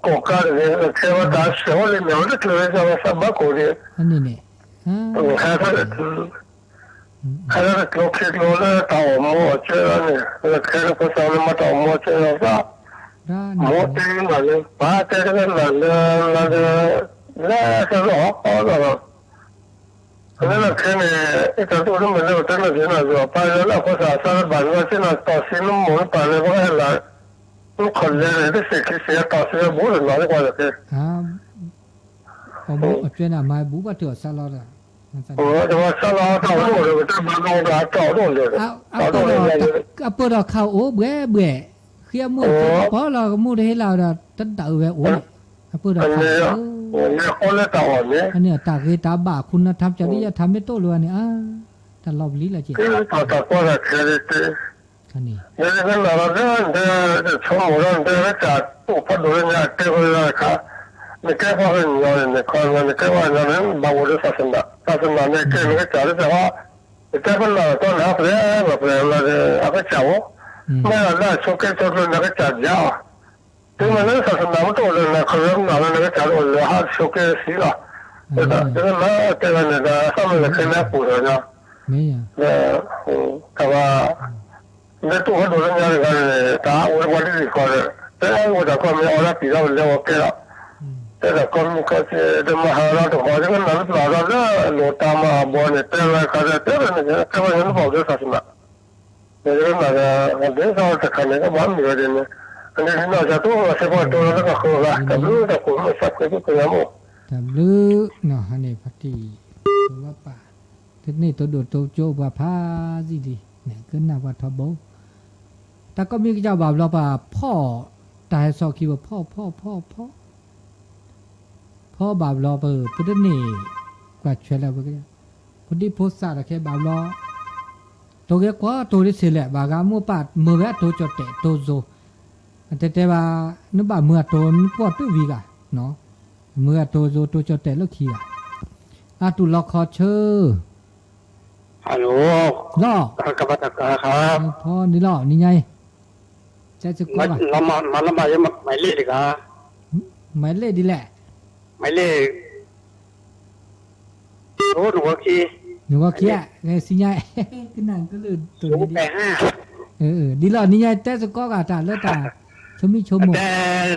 ကိးကါတဂ့ၤ ကဲဘၣ်တၢ်ဆဲးအိၣ်လံန့ၣ် ဝဲတကျၢၤဝဲကဘၣ်သးဘၣ်ကိၢ်န့ၣ်, ဟဲ ခဲလၢာ်ကျိချ့ကျိလၢတၢ်အိၣ်မူအီၤကဲလီၤန့ၣ် လၢခဲလၢာ်ဖိသၣ်လၢမၤတၢ်အိၣ်မူအီၤကဲလီၤသး, မိၢ်တဲနၤလၢ ပၢ်တဲတဂၤနၤလၢ လၢ လၢကလီၤဃီလီၤ, လၢခဲန့ၣ် အတၢ်တအိၣ်တမ့ၢ်လၢပတဲနၤက့ၤနၤယွၤ ပၢ်လၢလၢဖိသၣ်အသးလၢဘၣ်နၤက့ၤနၤ တီၢ်သံနမိၢ်နပၢ်လၢပှၤဟဲလၢ နခီၣ်လဲၤန့ၣ် တစဲးခံစဲးတီၢ်သံဝဲဘူးတနီၤလၢပှၤလၢခဲ အမူအကျဲန့ၣ် အမၤဘူးဘၣ်တုၤအီၤစါလီၤဒီး, တဝဲစါလီၤတၢ်အိၣ်ဒီး ပတဲဘၣ်ကီဒီးအတီၢ်ဒိၣ်လဲၣ်, အပၢၢ်ဒီးခးအိၣ်ဘှဲဘှဲ, ဃ့အမိၢ်အပၢၢ်လီၤ ကမိၢ်တဟ့ၣ်လီၤဒီး တဒၣ်အုးဝဲအိၣ်န့ၣ်, အပၢၢ်ဒီးခးအိၣ်, အန့ၣ်အတၢ်ဂ့ၤတၢ်ဘၣ်အခိၣ်နၢ်ထါပၠးဒ်ယထါမ့ၢ်တအိၣ်လၢၤဘၣ်န့ၣ်, တၢ်လီၤပျံၤလၢက့ၤ တၢ်ကီတၢ်ခဲ နကနၣ်လီၤဒၢ နဆိကမိၣ်လီၤဒၢ နကစၢ်အိၣ်ဖးဒိၣ်လၢညါ တဲဝဲလၢတခါ, နကဲပှၤကညီန့ၣ် နခီနကဲပှၤကညီန့ၣ် ဘၣ်အိၣ်ဒီး ဆၣ်သနၣ်န့ၣ် ကဲနကစၢ်လၢတၢ်ဟီ, နတဲပနၢ်တတီနဟးပှဲၤပှဲၤလီၤဒီး အကစၢ်အိၣ်, မ့ၢ်လီၤလၢအဆိးက့ဆိးကျၢနကစၢ်ယါအီၤ တုၤမ့ၢ်လၢ ဆၣ်သနၣ်မ့ၢ်တအိၣ်လၢၤ နခီလၢနၢ်လၢနကစၢ်တအိၣ်လၢဟးဆိးက့သံလီၤ, ဒီးတဲဝဲန့ၣ်ဒီး သးမ့ၢ်လၢခဲလၢာ်အပူၤဒီး လၢ တၢ်ဘၣ် လၢတအိၣ်ဖးဒိၣ်လၢညါတဂၤန့ၣ် တၢ်အိၣ်ဝဲတပှၤဒ်န့ၣ်ဃီဒီး တဲဝဲတၢ်ကီၢ်မ့ၢ်အီၣ်ဒၣ်ပံၤထီၣ်လဲၤဝဲကဲလီၤ, တဲတၢ်ကီၢ်မ့ၢ်ကီၢ်စ့ တမၤဟးလီၤတဂီၤ ယကနၣ်လၢပျၢ်ထီၣ်လၢအလိၤတၢ်မၤအဘီန့ၣ် တဲဝဲခါဒီး တဲဝဲန့ၣ် တဲဝဲန့ၣ် နဘၣ်အိၣ်ဒီး ဆၣ်သနၣ် ယကနၣ်ဒီး ဒ်သိးတခါန့ၣ် ကဘၣ်မ့ၢ်ဝဲဒ်န့ၣ် အန့ၣ်ဒ်နီၢ်ကၢ်သိး စ့ၢ်ကီးတိၢ်လၢကဃၢၤဂၤ တၢ်ဘျုးတၢ်ဖှိၣ်မုၢ်ဆါခွဲးသုကညးမိၢ် တၢ်ဘျုး နီၢ်ဟါန့ၣ်ဖါတံၢ် ဝဲပၢ် တန့ၢ်တိဒိၣ်တိကၠိပှၤဖးစံဒံး န့ၣ်ကနၣ်ပှၤထီဘိ တၢ်ကီၢ်မံကစၢ်ဘၣ်ဘျီပှၤဖီၣ် တၢ်ဟဲစီၣ်ခံပဖီၣ်ဖီၣ်ဖီၣ်ဖီၣ် ဖီၣ်ဘၣ်ဘျီပ ပတန့ၢ် ကွၢ်ဆွဲလၢပ ဖိဒံဖိသၣ်ဒီးခဲဘၣ်ဘျီ တိၤကဲကွၢ်တိၤဒ်ဆ့လဲၣ် ဘၣ်ဂၤမိၢ်ပၢ်မုာ်ဝဲအတိၤကၠီၣ်တဲာ်တိၤစိၤ အတဲတဲဘၣ် နဘၣ်မုာ်အတိၤနကွီၢ်တုၤဝံၤဂၤ မုာ်အတိၤစိၤတိၤကၠီၣ်တဲာ်လၢခံဂၤ အတူၢ်လီၤခီဆၢ လီၤ ဖီန့ၣ်လီၤ နံၤညါအံၤ တဲစ့ၢ်ကီး မၤလီၤမၤယဲ မၤလ့ၣ်တဂၤ မၤလ့ၣ်ဒ်လဲၣ် မၤလ့ၣ် အိၣ်နဂီၢ်ခံ နဂီၢ်ခံဧါ စံညါ ကနၣ်ကလုၢ်တိၤန့ၣ်ဒ် ဒ်လီၤ နံၤညါတဲစ့ၢ်ကီးဂၤတၢ်လၢတၢ် ဆိမိၣ်ဆိကမိၣ် တဲ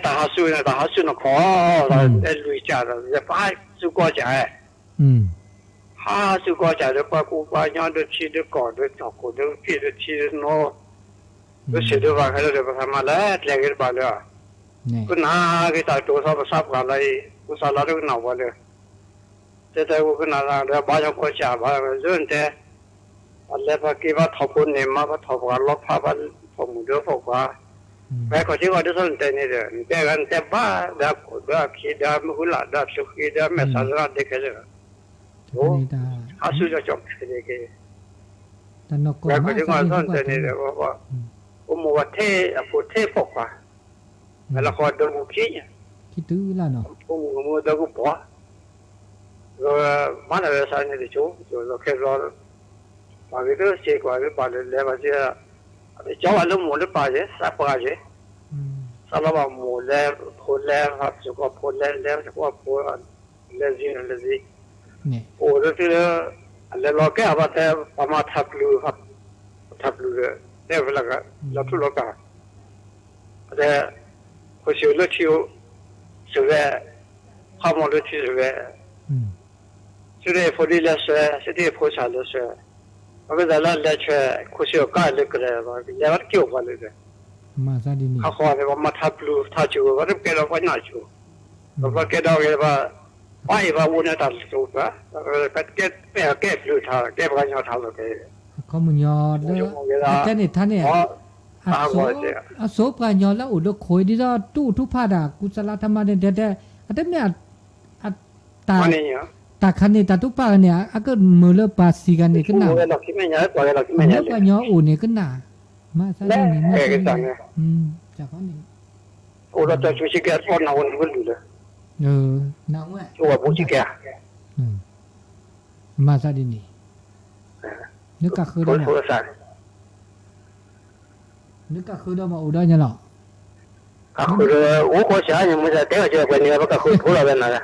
တၢ်ဟးဆူၣ်န့ၣ် တၢ်ဟးဆူၣ်နခီ တဲလွံၢ်ကၢ်ဒီး ပဟးဆူၣ်ကီၢ်ကၢ် ဟးဆူၣ်ကီၢ်ကၢ်ဒီး ပှၤကူပှၤကညီဒီးထံဒီးကီၢ်ဒီးထီၣ်ခိၣ်ဒီးဖံးဒီးထံဒီးနိ ဒီးဆံးဒီးဘၣ်ခဲလၢာ်ဒီး ပသးမၤလဲၣ်ကျဲဂ့ၤတဘၣ်လၢ ကနၣ်က့ၤတၢ်တိၤသီပသးပှၢ်လၢအံၤ ပသးလီၤတကနၣ်ဝဲလၢ တဲတဲဝဲကနၣ်ဒီး ဘါယီၤကီၢ်စၢ်ဘၣ် ယိၤနတဲ အလဲၤပှၤက့ၤဘၣ်ထီၣ်ဖိန့ၣ် မၤဘၣ်ထီၣ်ပှၤလီၤဖးဘၣ်ထီၣ်မုၢ်ဒီးဖီၣ်ပှၤ ပှၤခီၣ်ထံးဂီၤဒ်သိးနတဲန့ၣ်ဒီး နတဲဂၤနတဲဘၣ် ဒီးအခိၣ်ဒီးအခံဒီးမုၢ်ဃုလၢ် ဒီးအဖျိးဃံဒီးမဲာ်ဆှးလၢအဒဲခဲလၢာ် ဟးဆူၣ်ကၠီၣ်ကၠီၣ်ခဲလၢာ်က့ၤ ပှၤခီၣ်ထံးဂီၤဒ်သိးနတဲန့ၣ်ဒီး အိၣ်မိၢ်ဝဲထဲအဖိထဲဖီၣ်ပှၤ လၢဃီဒိမူခံ, ခံတုၤလၢနီၤ, ဖိမုၣ်ကမူဒီကပီၤ, မၤနၢၤဝဲစးန့ၣ်တကၠိ, ကၠိလီၤခဲဘျီ, ပှၤဂ့ၤတစ့ၢ်ကီး ပှၤလဲၤဘၣ်လဲၤဘၣ်စ့ၢ်, ကၠီဘၣ်လၢမိၢ်လၢပၢ်က့ၤ သးပှၢ်က့ၤ, သးလီၤဘၣ်မိၢ်လဲၤဖိလဲၤ စ့ၢ်ကီးဖိလဲၤလဲၤ စ့ၢ်ကီးဖိ လဲၤစ့ၢ်န့ၣ်လဲၤစ့ၢ်, အိၣ်လၢသုလၢ အလဲၤလီၤကဲအဘၣ်တဲ ပှၤမၤထးပျုၤ, ထးပျုၤဒီး တဲဝဲလၢ လီၤထူလီၤကၢ်, တဲ ခိၣ်ဆၢၣ်လၢထံ စဝဲ, ခီမီလၢထံစဝဲ, သုတဖိဒ်လဲၤစဲ, သုတဖိဆၣ်လဲၤစဲ, ပမ့ၢ်သးလၢလဲၤဆဲ ခိၣ်ဆၢၣ်ကါလၢကလဲၤ လဲၤဘၣ်တက့ၢ်အိၣ်ပှၤလၢ ခီဃီန့ၣ် ပှၤမၤထးပျုၤထးစူၤ ပှၤတကဲဒီးပှၤညၣ်စူၤ, ပှၤကဲဒီးဂ့ၤဘၣ်, ပှၤအံၤဘၣ်အိၣ်န့ၣ်တၢ်တစိၤပှၤ, ကဲပျုၤထး ကဲပှၤကညီထးလီၤကဲ, ခီမီညီလၢ ကဲန့ၣ်ထါန့ၣ်, အစိပှၤကညီလၢအိၣ်ဒီးခိၣ်အံၤဒ်သိးတူၢ်ထူဖးဒၣ် ကူစလါထါမါန့ၣ် တဲတဲ, အတမ့ၢ် တၢ်ခါန့ၣ် တၢ်တူၢ်ပာ်ဂၤန့ၣ် အကမုာ်လၢပှၤစံးဂၤန့ၣ်ကနၣ်, လၢပှၤကညီအိၣ်န့ၣ်ကနၣ်, မၤသးဒ်န့ၣ်, တၢ်ခါန့ၣ်, အိၣ်ဒီးတၢ်စူၤစ့ၢ်ကီး ပှၤနၢ်ဟူန့ၣ်ကလုၢ်လၢ, နၢ်ဟူ, အိၣ်ဝဲဘူးစ့ၢ်ကီး, မၤသးဒ်န့ၣ်, နကဃုဒီး နကဃုဒီးမ့ၢ်အိၣ်ဒီးညါလီၤ, ကဃုဒီး အိၣ်ဃီစှၤ မ့ၢ်တဲကီးပှဲၤန့ၣ် ပကဃုဖိလီၤဝဲနၤ,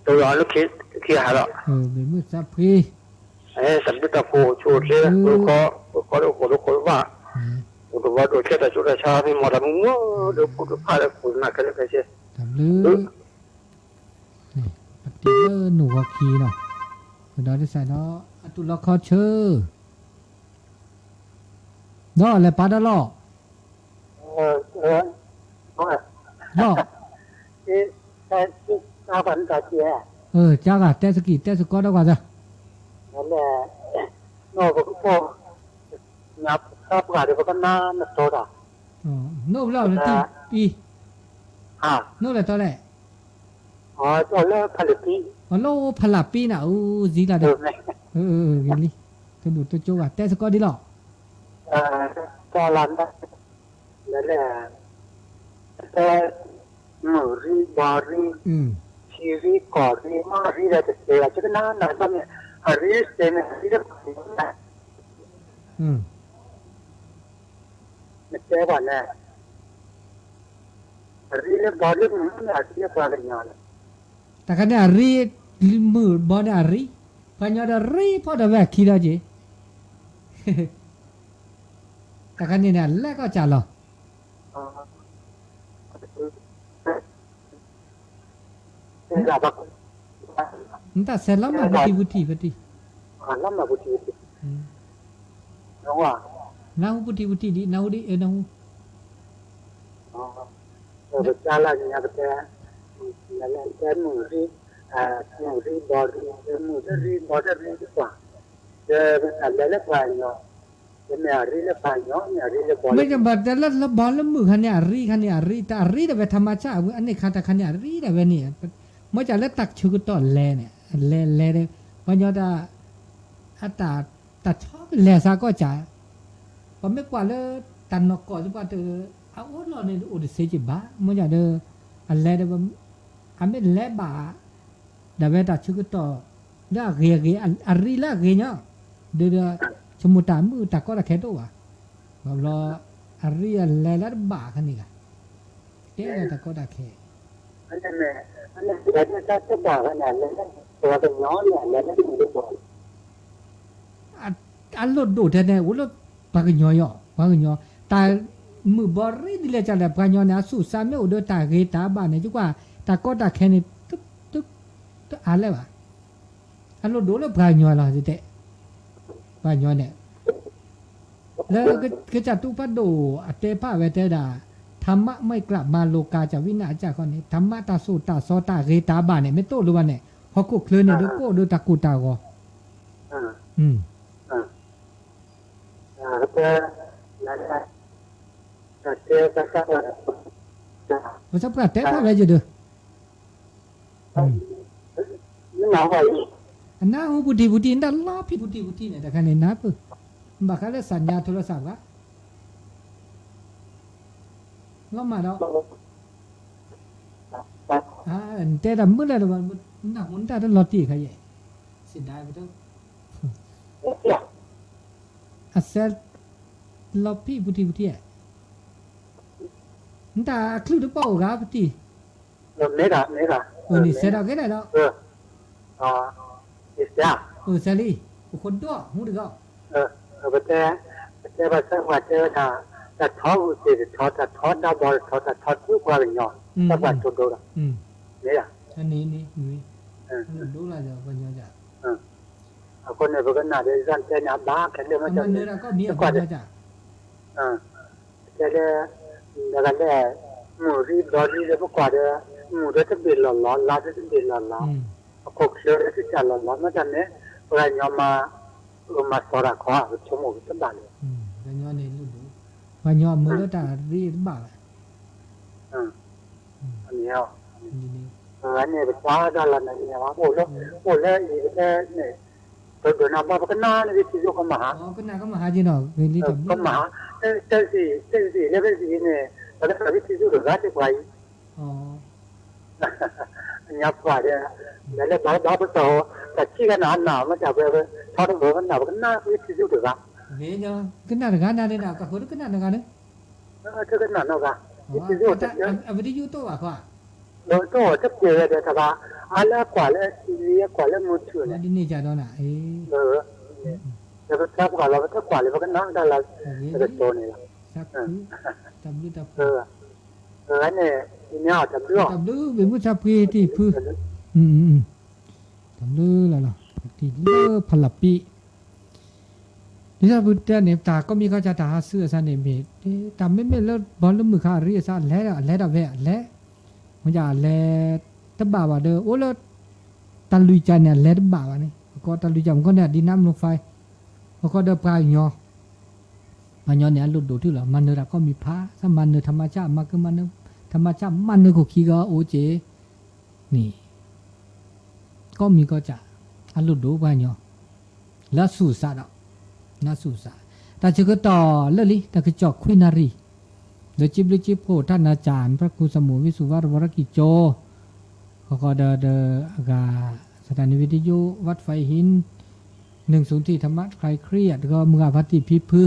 တလီၤလၢခံဟးလီၤ, မ့ၢ်မုၢ်သးဖှံ, တၢ်ဘျုးတၢ်ဖှိၣ်အိၣ်ဆိၣ်ချ့ ဃီဃီဒိၣ်ဃိဒိၣ်ဃိဘၣ်, အိၣ်တဝီဒိၣ်ထဲတၢ်ဆူးတၢ်ဆါ မ့ၢ်မီၢ်တၢ်မူမူ ဒိၣ်ဖုၣ်ဒိၣ်ဖးလၢခိၣ်နၢ်ခဲလၢာ်ခဲဆ့, တၢ်ဘျုး ပတံၤလၢနူၢ်ဂီၤခံနီၤ, ကဒီးဒ်စးဒီး အတူၢ်လီၤခီဆၢ, ဒီးလဲၤပာ်ဒီးလီၤ, ဒီး, ကၢ်ဂၤတဲစကံၢ် တဲစကီဒီးကွၢ်သၢ, နအိၣ်ဖျီၣ်နတံၢ်ပံ, နအိၣ်ဖျီၣ်နတံၢ်ပံ, နအိၣ်လဲၤတီလဲၣ်, လၢဖးလးပံနၤ အိၣ်ဇံလၢ်ဒီး, ဂ့ၤလံ, တဒူၣ်တကၠိဂၤ တဲစကီဒ်လီၤ, လဲၤလဲၤ, တဲ, မုၢ်ရံဘီရံ, ထံရံကီၢ်ရံ မီၢ်ရံဒီးတသ့ဘၣ် ကနၣ်နၤတမ့ၢ်, အရံတသ့မ့ၢ်အရံလၢပှၤကညီ, နတဲဘၣ်န့ၣ်, အရံလၢဘီရံမ့ၢ်အရံလၢပှၤကညီလီၤ, တၢ်ခါန့ၣ်အရံ, မုၢ်ဘီန့ၣ်အရံ, ပှၤကညီဒီးရံဖီၣ်ဒီးဝဲအခံဒီးက့ၤ တၢ်ခါန့ၣ်န့ၣ် အလဲၣ်ကီၢ်စးလီၤ, နတၢ်ဆဲးလီၤမၢ်ပူၤတံၢ်ပူၤတံၢ်ပူၤတံၢ်, နၢ်ဟူပူၤတံၢ်ပူၤတံၢ်ဒ် နၢ်ဟူဒ်အၢနၢ်ဟူ, ပကလၢညါပတဲ, တဲမုၢ်ရံ, မုၢ်ရံဘီရံ, တဲမုၢ်တရံဘီတရံတကွၢ်, တဲအလဲၤလၢပှၤကညီ, တဲမ့ၢ်အရံလၢပှၤကညီ မ့ၢ်အရံလၢဘီလၢပှၤကညီ, မ့ၢ်ဘၣ်တဲလၢလၢဘီလၢမုၢ်ခါန့ၣ် အရံခါန့ၣ် အရံတၢ်အရံဒၣ်ဝဲထးမါဆၣ် အဝဲအန့ၣ်ခါတၢ်ခါန့ၣ် အရံဒၣ်ဝဲန့ၣ်, မ့ၢ်ကလဲၤတၢ်ဆၢကတီၢ်လဲၤန့ၣ် လဲၤလဲၤဒီး ပှၤကညီတၢ် အတၢ် တၢ်ဆီကလဲၤသးကီၢ်စး, ပမ့ၢ်ကွၢ်လၢတၢ်နီၢ်ကီၢ်သပှၢ်တၢၢ် အအိၣ်လီၤန့ၣ် အိၣ်တသ့က့ၤဘၣ်, မ့ၢ်ဒီး အလဲၤဒီး အမ့ၢ်လဲၤဘၣ် ဒၣ်ဝဲတၢ်ဆၢကတီၢ် လၢအဂ့ၤအဂ့ၤ အရံလၢအဂ့ၤညီ, ဒီး ဒီး ဆိကမိၣ်တၢ်မုာ်တၢ်ကီတၢ်ခဲတအိၣ်ဘၣ်, ဘၣ်ဘျီ အရံအလဲၤလၢတဘၣ်ခါန့ၣ်ဂၤ, တဲလၢတၢ်ကီတၢ်ခဲ အလိၣ်ဒိၣ်ထဲန့ၣ် အိၣ်လၢပှၤကညီယီၤ, ပှၤကညီ, တၢ်မုၢ်ဘီရံဒ်လဲၣ်ကလဲၣ် ပှၤကညီန့ၣ် အဆူၣ်စးမ့ၢ်အိၣ်ဒီးတၢ်ဂ့ၤတၢ်ဘၣ်န့ၣ် ယကွၢ် တၢ်ကီတၢ်ခဲန့ၣ် တအါလဲၣ်ဘၣ်, အလိၣ်ဒိၣ်လၢပှၤကညီလီၤ, တဲ, ပှၤကညီန့ၣ် လၢကစၢ်တူၢ်ဖးဒိၣ်အတဲဖၣ်ဝဲတဲဒၣ်, ထးမးမ့ၢ်ကျၢ်မၤလိာ်ကၤ ကၢ်ဝံနၢ်အကၢ်ခီန့ၣ် ထးမးတၢ်သိၣ်တၢ်သီတၢ်ဂ့ၤတၢ်ဘၣ်န့ၣ် မ့ၢ်တအိၣ်လၢၤဘၣ်န့ၣ် ဟီၣ်ခိၣ်ချၢန့ၣ် ဒုးကအိၣ်ဒီးတၢ်ကိၢ်တၢ်ဂီၤ ပစၢ်ပှၢ်တဲဖၣ်ဝဲယဒီး အနၢ်ဟူပူၤတံၢ်ပူၤတံၢ် နတၢ်လီၤဖံးပူၤတံၢ်ပူၤတံၢ်န့ၣ် တခါန့ၣ်နၢ်ပၢၢ်, ဘၣ်ဃးလၢသးညါထိလၢသးပှၢ် လီၤမးဒီး, နတဲတၢ်မုၢ်လၢ်ဒီး, နၢ်ဟူနတၢ်တလီၤတံၢ်ခါယဲၢ်, စံးဒၣ်ပတၢ်, အစဲ, လီၤဖံၣ်ပူၤထံပူၤထံ, နတၢ်အချုးတဘၣ်အိၣ်ဂၤပတံၢ်, မ့ၢ်ဒၣ်, မ့ၢ်ဒၣ်, အၢနံၤစဲးထီၣ်ကဲဒၣ်ဒီး စဲးလံ, ပဃိဒိၣ်မူတဂၤ, ပတဲ, ပတဲဘၣ်ဆၣ်ပှၤတဲဝဲဒၣ်, တၢ်ထီဂုာ်သ့ၣ်တထီ, တၢ်ထီတၢ်ဘီတထီ, တၢ်ထီတုၤပှၤကညီ, တၢ်ပှၤထီဒိၣ်ဒီး, မ့ၢ်ဒၣ်, ဒိၣ်လၢပှၤကညီ, အဃိန့ၣ် ပကနၣ်ဒီး စၢ်တဲန့ၣ်အဘၣ်ခဲလၢာ်မ့ၢ်တၢ်, ပကွၢ်ဒီး တဲလၢ, နကလဲၣ်, မုၢ်ရံဘီရံဒီးပကွၢ်ဒီး, မုၢ်ဒီးတဘ့ၣ်လီၢ်လီၤ, လါဒီးတဘ့ၣ်လီၢ်လီၤ, အခိၣ်ချၢဒီးတစၢ်လီၢ်လီၤ, မ့ၢ်တၢ်န့ၣ်, ပှၤကညီမၤ, ပမၤသီတၢ်ခီ, ပဆိကမိၣ်ကတဘၣ်လၢၤ, ပှၤကညီအမုၢ်လၢတၢ်ရ့တဘၣ်ဘၣ် န့ၣ်, န့ၣ်ပကွၢ်ဒၣ်လီၤန့ၣ်, အိၣ်လၢ, အိၣ်လၢအံၤပတဲန့ၣ်, ပဒိးန့ၢ်ဘၣ် ပကနၣ်န့ၣ်ဝံထံဆူၣ်ကမၤဟး, ကမၤဟး, တစံး, တစံးလၢပစံးန့ၣ်, ပကနၣ်ဝံထံဆူၣ်တဂၤတပှၤအံၤ, ညါပှၤဒီး, လဲၤလၢဘၣ်ဘၣ်ပစီၤ, တၢ်ထံၣ်ကနၣ်အနၢ်မ့ၢ်တၢ်ပှဲၤ, ထီတဘၣ်ကနၣ် ပကနၣ်ဝံထံဆူၣ်တဂၤ, ကနၣ်တဂၤနၤန့ၣ်ဒီး ကဃိတကနၣ်နဂၤန့ၣ် တကနၣ်နီတဂၤ, အဝဲတယူၢ်တအိၣ်ဘၣ်ခီ, တအိၣ်တပှဲၤဝဲဒီးတဂၤ, အါလၢအကွၢ်လၢထံလံ အကွၢ်လၢမုၢ်ထူၣ်န့ၣ်, ဒ်န့ၣ်ကဒီးနၤ, ပတကွၢ်လီၤ ပတကွၢ်လၢပကနၣ်တၢ်လၢ, တကတိၤန့ၣ်လီၤ, တၢ်ဘျုးတၢ်ဖှိၣ်, န့ၣ်, တၢ်ဘျုးဘၣ်မုၢ်ဆါဖှံတံၢ်ဖု, တၢ်ဘျုးလီၤလီၤ, တံၢ်လၢဖလပံ ဒ်သိးပတဲန့ၣ် တၢ်ကိးမံၤကိးကၢ်တၢ်ဟးဆူအစၢ်န့ၣ်မ့ၢ်, တၢ်မ့မ့ၢ်လၢဘီလၢမုၢ်ခါအရ့အစၢ် အလဲၤဒီး အလဲၤဒီးဝဲ အလဲၤ, မ့ၢ်အလဲၤတဘၣ်ဘၣ်ဒီး အိၣ်လၢ တၢ်လွံၢ်ကၢ်န့ၣ် အလဲၤတဘၣ်ဘၣ်န့ၣ် အဃိတၢ်လွံၢ်ကၢ်မ့ၢ်ကီန့ၣ် အဒံးနါမလိဖဲ, အဃိဒီးပှၤကညီ ပှၤကညီန့ၣ် အလိၣ်ဒိၣ်တုၤလီၤ မၤနၢၤတၢ်ကိးမံၤဖး သးမၤနၢၤထမၤစၢ် မၤကမၤနၢၤ, ထမၤစၢ်မၤနၢၤခိၣ်ခံဂၤအိၣ်က့ၤ န့ၣ် ကိးမံၤကိးကၢ် အလိၣ်ဒိၣ်ပှၤကညီ လၢအဆူၣ်စးဒီး လၢအဆူၣ်စး, တၢ်ဆၢကတီၢ်လၢလံ တၢ်ကစီၣ်ခွံနၣ်ရံၣ်, လၢကံဘျုးကံဖှိၣ် တၢ်နၤကၢ် နဖျၢၣ်ခူသူၣ်မိၢ် ဝံသူၣ်ဝါ တဝီရကံၣ်ကၠိ, ဃီဃီဒီး ဒီးအဂၤ စတၢ်နံၣ်ဝံၤတယိ ဝးတဖၣ်အံၤဟံၣ် နုာ်ဆူၣ်ထံၣ်ထမးတခါအံၤခရံာ် တဂီၤမုၢ်ဂၤဖါတံၢ်ဖံဖု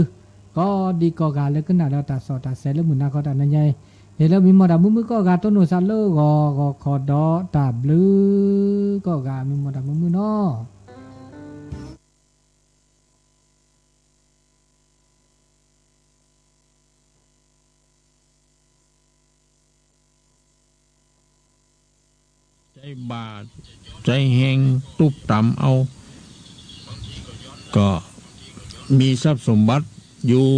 ကိးဒံကိးဂၤလၢကနၣ်ဒီးတၢ်စီၣ်တၢ်ဆဲးလၢမုၢ်နၤခီတၢ်နညါအံၤ, ဟ့ၣ်လၢမံမီၢ်တၢ်မုာ်မုာ်ကိးဂၤ တိၢ်နီၣ်စးလၢဂီၤဂီၤခီဒီးတၢ်ဘျုး ကိးဂၤမံမီၢ်တၢ်မုာ်မုာ်နီၤ. ใจบาป ใจแห้ง ตุ๊บตำเอา ก็ มีทรัพย์สมบัติอยู่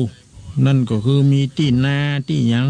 นั่นก็คือมีตี้นาตี้หยัง